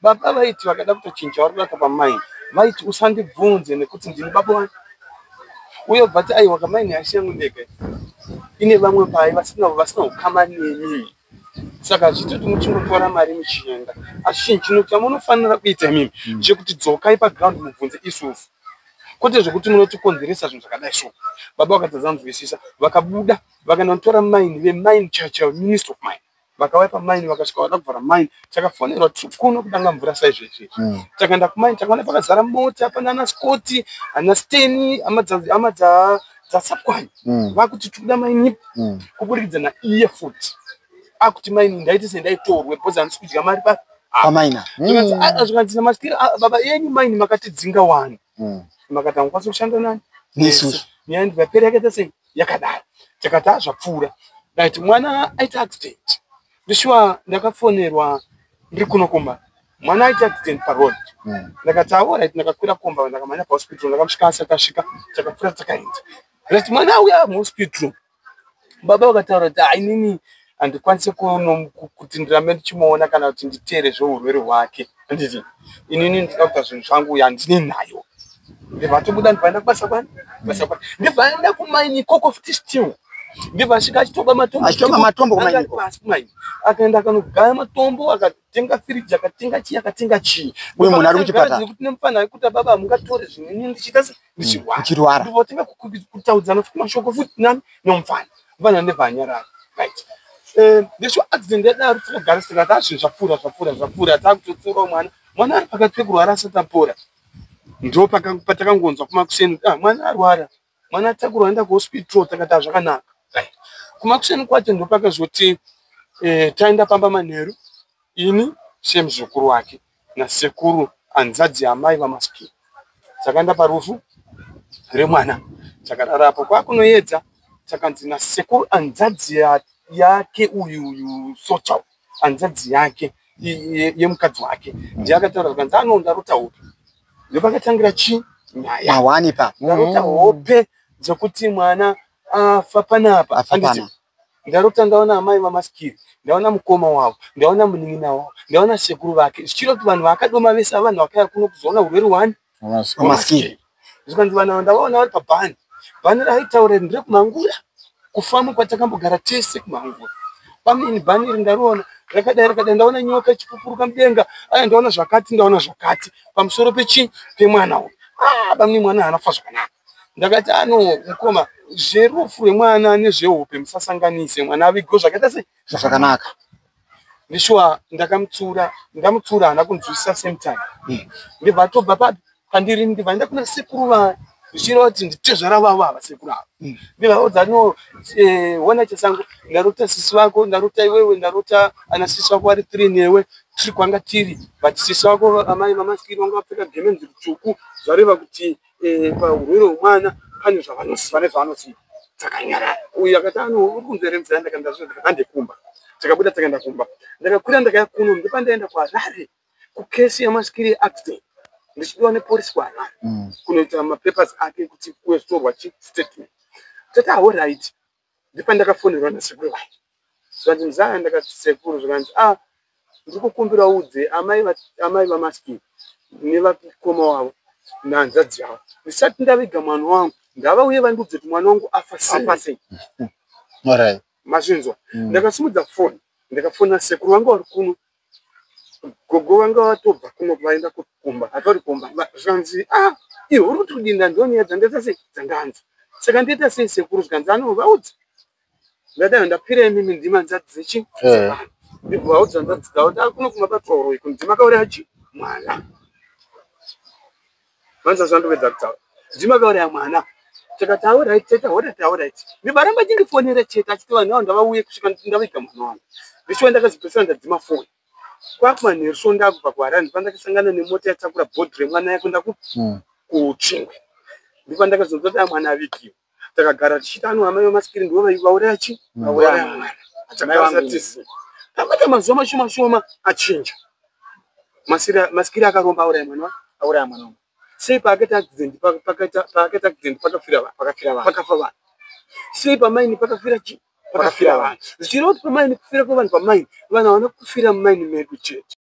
Baba vaiti vakada kutochinja vari kuda pamaini, vaiti usandibvunze nekuti ndini baba wani. Uye bvati aiwa kamaini haisi yangu ndega, ine vamwe pai vasina ukama nemi, saka zvitoti muchingotora mari muchienda. Asi chinhu chino chamunofanira kuita imimi chekuti dzokai paground mubvunze isusu, kwete zvekuti munotikonzeresa zvinhu zvakadai. So baba vakatadza kunzwisisa, vakabuda vakanotora maini vemaini chacho, Minister of Mine. Vakauya pamaini, vakasvika vada kuvhara maini. Takafonerwa kuno kudanga mvura saizvezvi. Takaenda kumaini, takaona pakazara mota, pana ana Scott, ana Steni, hama dzaSapwani, vakuti tikuda maini kuburikidza naiye futi. Akuti maini ndaiti sendaitorwe because handisi kudya mari pamaina. Zvikanzi naMasikiri, baba yenyu maini makatidzinga wani, makati hamukwanisi kushanda nani nesusu. Nyaya ndikapera yakaita sei yakadaro. Takati azvapfuura right. Mwana aita accident, ndishuwa ndakafonerwa ndiri kuno kumba, mwana aita accident paroad. Ndakati alright, ndakakwira komba, ndakamhanya pahospital, ndakamusvika asati asvika. Takapfuura takaenda right. Mwana auya muhospital, baba vakataura kuti inini handikwanisi kuti ndirambe ndichimuona kana kuti nditeere zveurwere hwake, handiti inini ndinoda kuita zvinhu zvangu handini nayo. Ndibva tobuda, ndibva enda kubasa kwani, basa kwani, ndibva enda kumaini ikoko futi still. Ndibva asvika achitoba matombo. Achitoba matombo kumaini. Pasi kumaini, akaenda akanogaya matombo, akatenga firiji, akatenga chii, akatenga chii. Uye munhu ari kuchipatara. Nekuti nemufana wekuti baba hamungatore zvinhu inini ndichiita se ndichirwara. Uchirwara. Ndibva tenga kutaudzana futi mashoko futi nani nomufana, mufana ndibva anyarara right. Ndisho accident yadaro, takagara tikati azvinhu zvapfuura, zvapfuura, zvapfuura. Takutotsurawo mwana, mwana ari pakati pekurwara asati apora. Ndo patakangonzwa kumakuseni, mwana arwara, mwana atakurwa aenda kuhospital. Takati azvakanaka right. Kumakuseni kwacho ndo pakazoti taenda pamba manheru, ini semuzukuru wake nasekuru hanzadzi yamai vaMasikiri takaenda parufu remwana. Takararapo, kwakunoedza takanzi nasekuru hanzadzi yake uyu Socha, hanzadzi yake yemukadzi wake ndiye akataura, zvikanzi ano ndarota hope. Ndopakatangira chi nyaya. Mawani pa ndarota hope dzekuti mwana afa panapa. Afa pana. Ndarota ndaona amai vaMasikiri, ndaona mukoma wavo, ndaona munin'ina wavo, ndaona sekuru vake, zvichireva kuti vanhu vakadoma vese vanhu vakauya kuno kuzoona urwere hwani hwaMasikiri. Zvikanzi vanhu ava ndavaona vari pabhani, bhani raitaura nderekumangura kufamu kwatakambogara tese kumangura. Pamweni bhani iri ndariona rakadai rakadai, ndaona nyoka ichipupuruka mudenga, aya ndaona zvakati, ndaona zvakati pamusoro pechi pemwana uyu. Bamweni mwana haana kufa zvakanaka. Ndakati ano mukoma, zverufu rwemwana nezvehope musasanganise, mwana avigwe zvakaita sei zvakanaka. Ndishuwa ndakamutsura, ndamutsura haana kunzwisisa same time. Ndibva atobva papi pandiri, ndibva enda kuna sekuru vaya, zvichireva kuti nditezvara vavo ava sekuru ava. Ndibva no ona chesango, ndarota sisi vako, ndarota iwewe, ndarota ana sisi vako vari 3 newe tiri kwanga tiri, but sisi vako amai vaMasikiri vanga vapfeka gemenzi ritsvuku, zvareva kuti paurwere hwemwana pane zvavanoziva. Takanyarara. Uyu akati ano uri kunzvere nzira, ndakaenda ndakati kumba. Takabuda takaenda kumba. Ndakakwira ndakauya kuno, ndopandaenda kuHarare kukesi yaMasikiri accident, ndichidiwa nepolisi kuHarare kunoita mapapers ake kuti kuzotorwa statement. Tati alright. Ndopandakafonerwa nasekuru vake, zvikanzi muzaya. Ndakati sekuru, zvikanzi ndiri kukumbira udze amai vaMasikiri nevakoma wavo nehanzvadzi yavo, ndisati ndaviga mwana wangu ngavauye vandiudze kuti mwana wangu afa sei. Mazvinzwa? Ndakasimudza foni, ndakafona sekuru vanga vari kuno, gogo vanga vatobva kuno vaenda kumba, hatori kumba. Zvikanzi iwe uri kuti kudinda ndonyaya dzandaita sei dzandanzwa, saka ndiita sei sekuru? Zvikanzi anovaudza. Ndadai ndapira imimi ndima nzadzi dzechi ndibva vaudza nzadzi dzavo da kuno kumabatwa uroyi kunzi makauraya chi mwana. Vanza zvandopedza kutaura, ndimakauraya mwana. Tikati alright tete, alright, alright. Ndibaramba achindifonera chete achiti vanhu avo ndavauye kusvika ndaviga mwana wangu. Ndishuwa ndakazopedzisira ndadzima foni. Kwakumanheru so ndakubva kuHarare ndopandakasangana nemota yatakura bhodhi remwana yakuenda kuChingwe. Ndopandakazonzwa kuti mwana avigiwa. Takagara tichiti ano amai vemasikiri ndivo vauraya chi? Vauraya mwana. Takagara tisi. Pakaita mazuva mashoma shoma achinja. Masikiri akaromba auraya mwana. Auraya mwana. Sei paakaita accident pakaita accident pakafira vanhu. Pakafira vanhu. Pakafa vanhu. Sei pamaini pakafira chi? Pakafira vanhu. Zvichireva kuti pamaini kufira kwevanhu pamaini, vanhu havana kufira mumaini medu chete.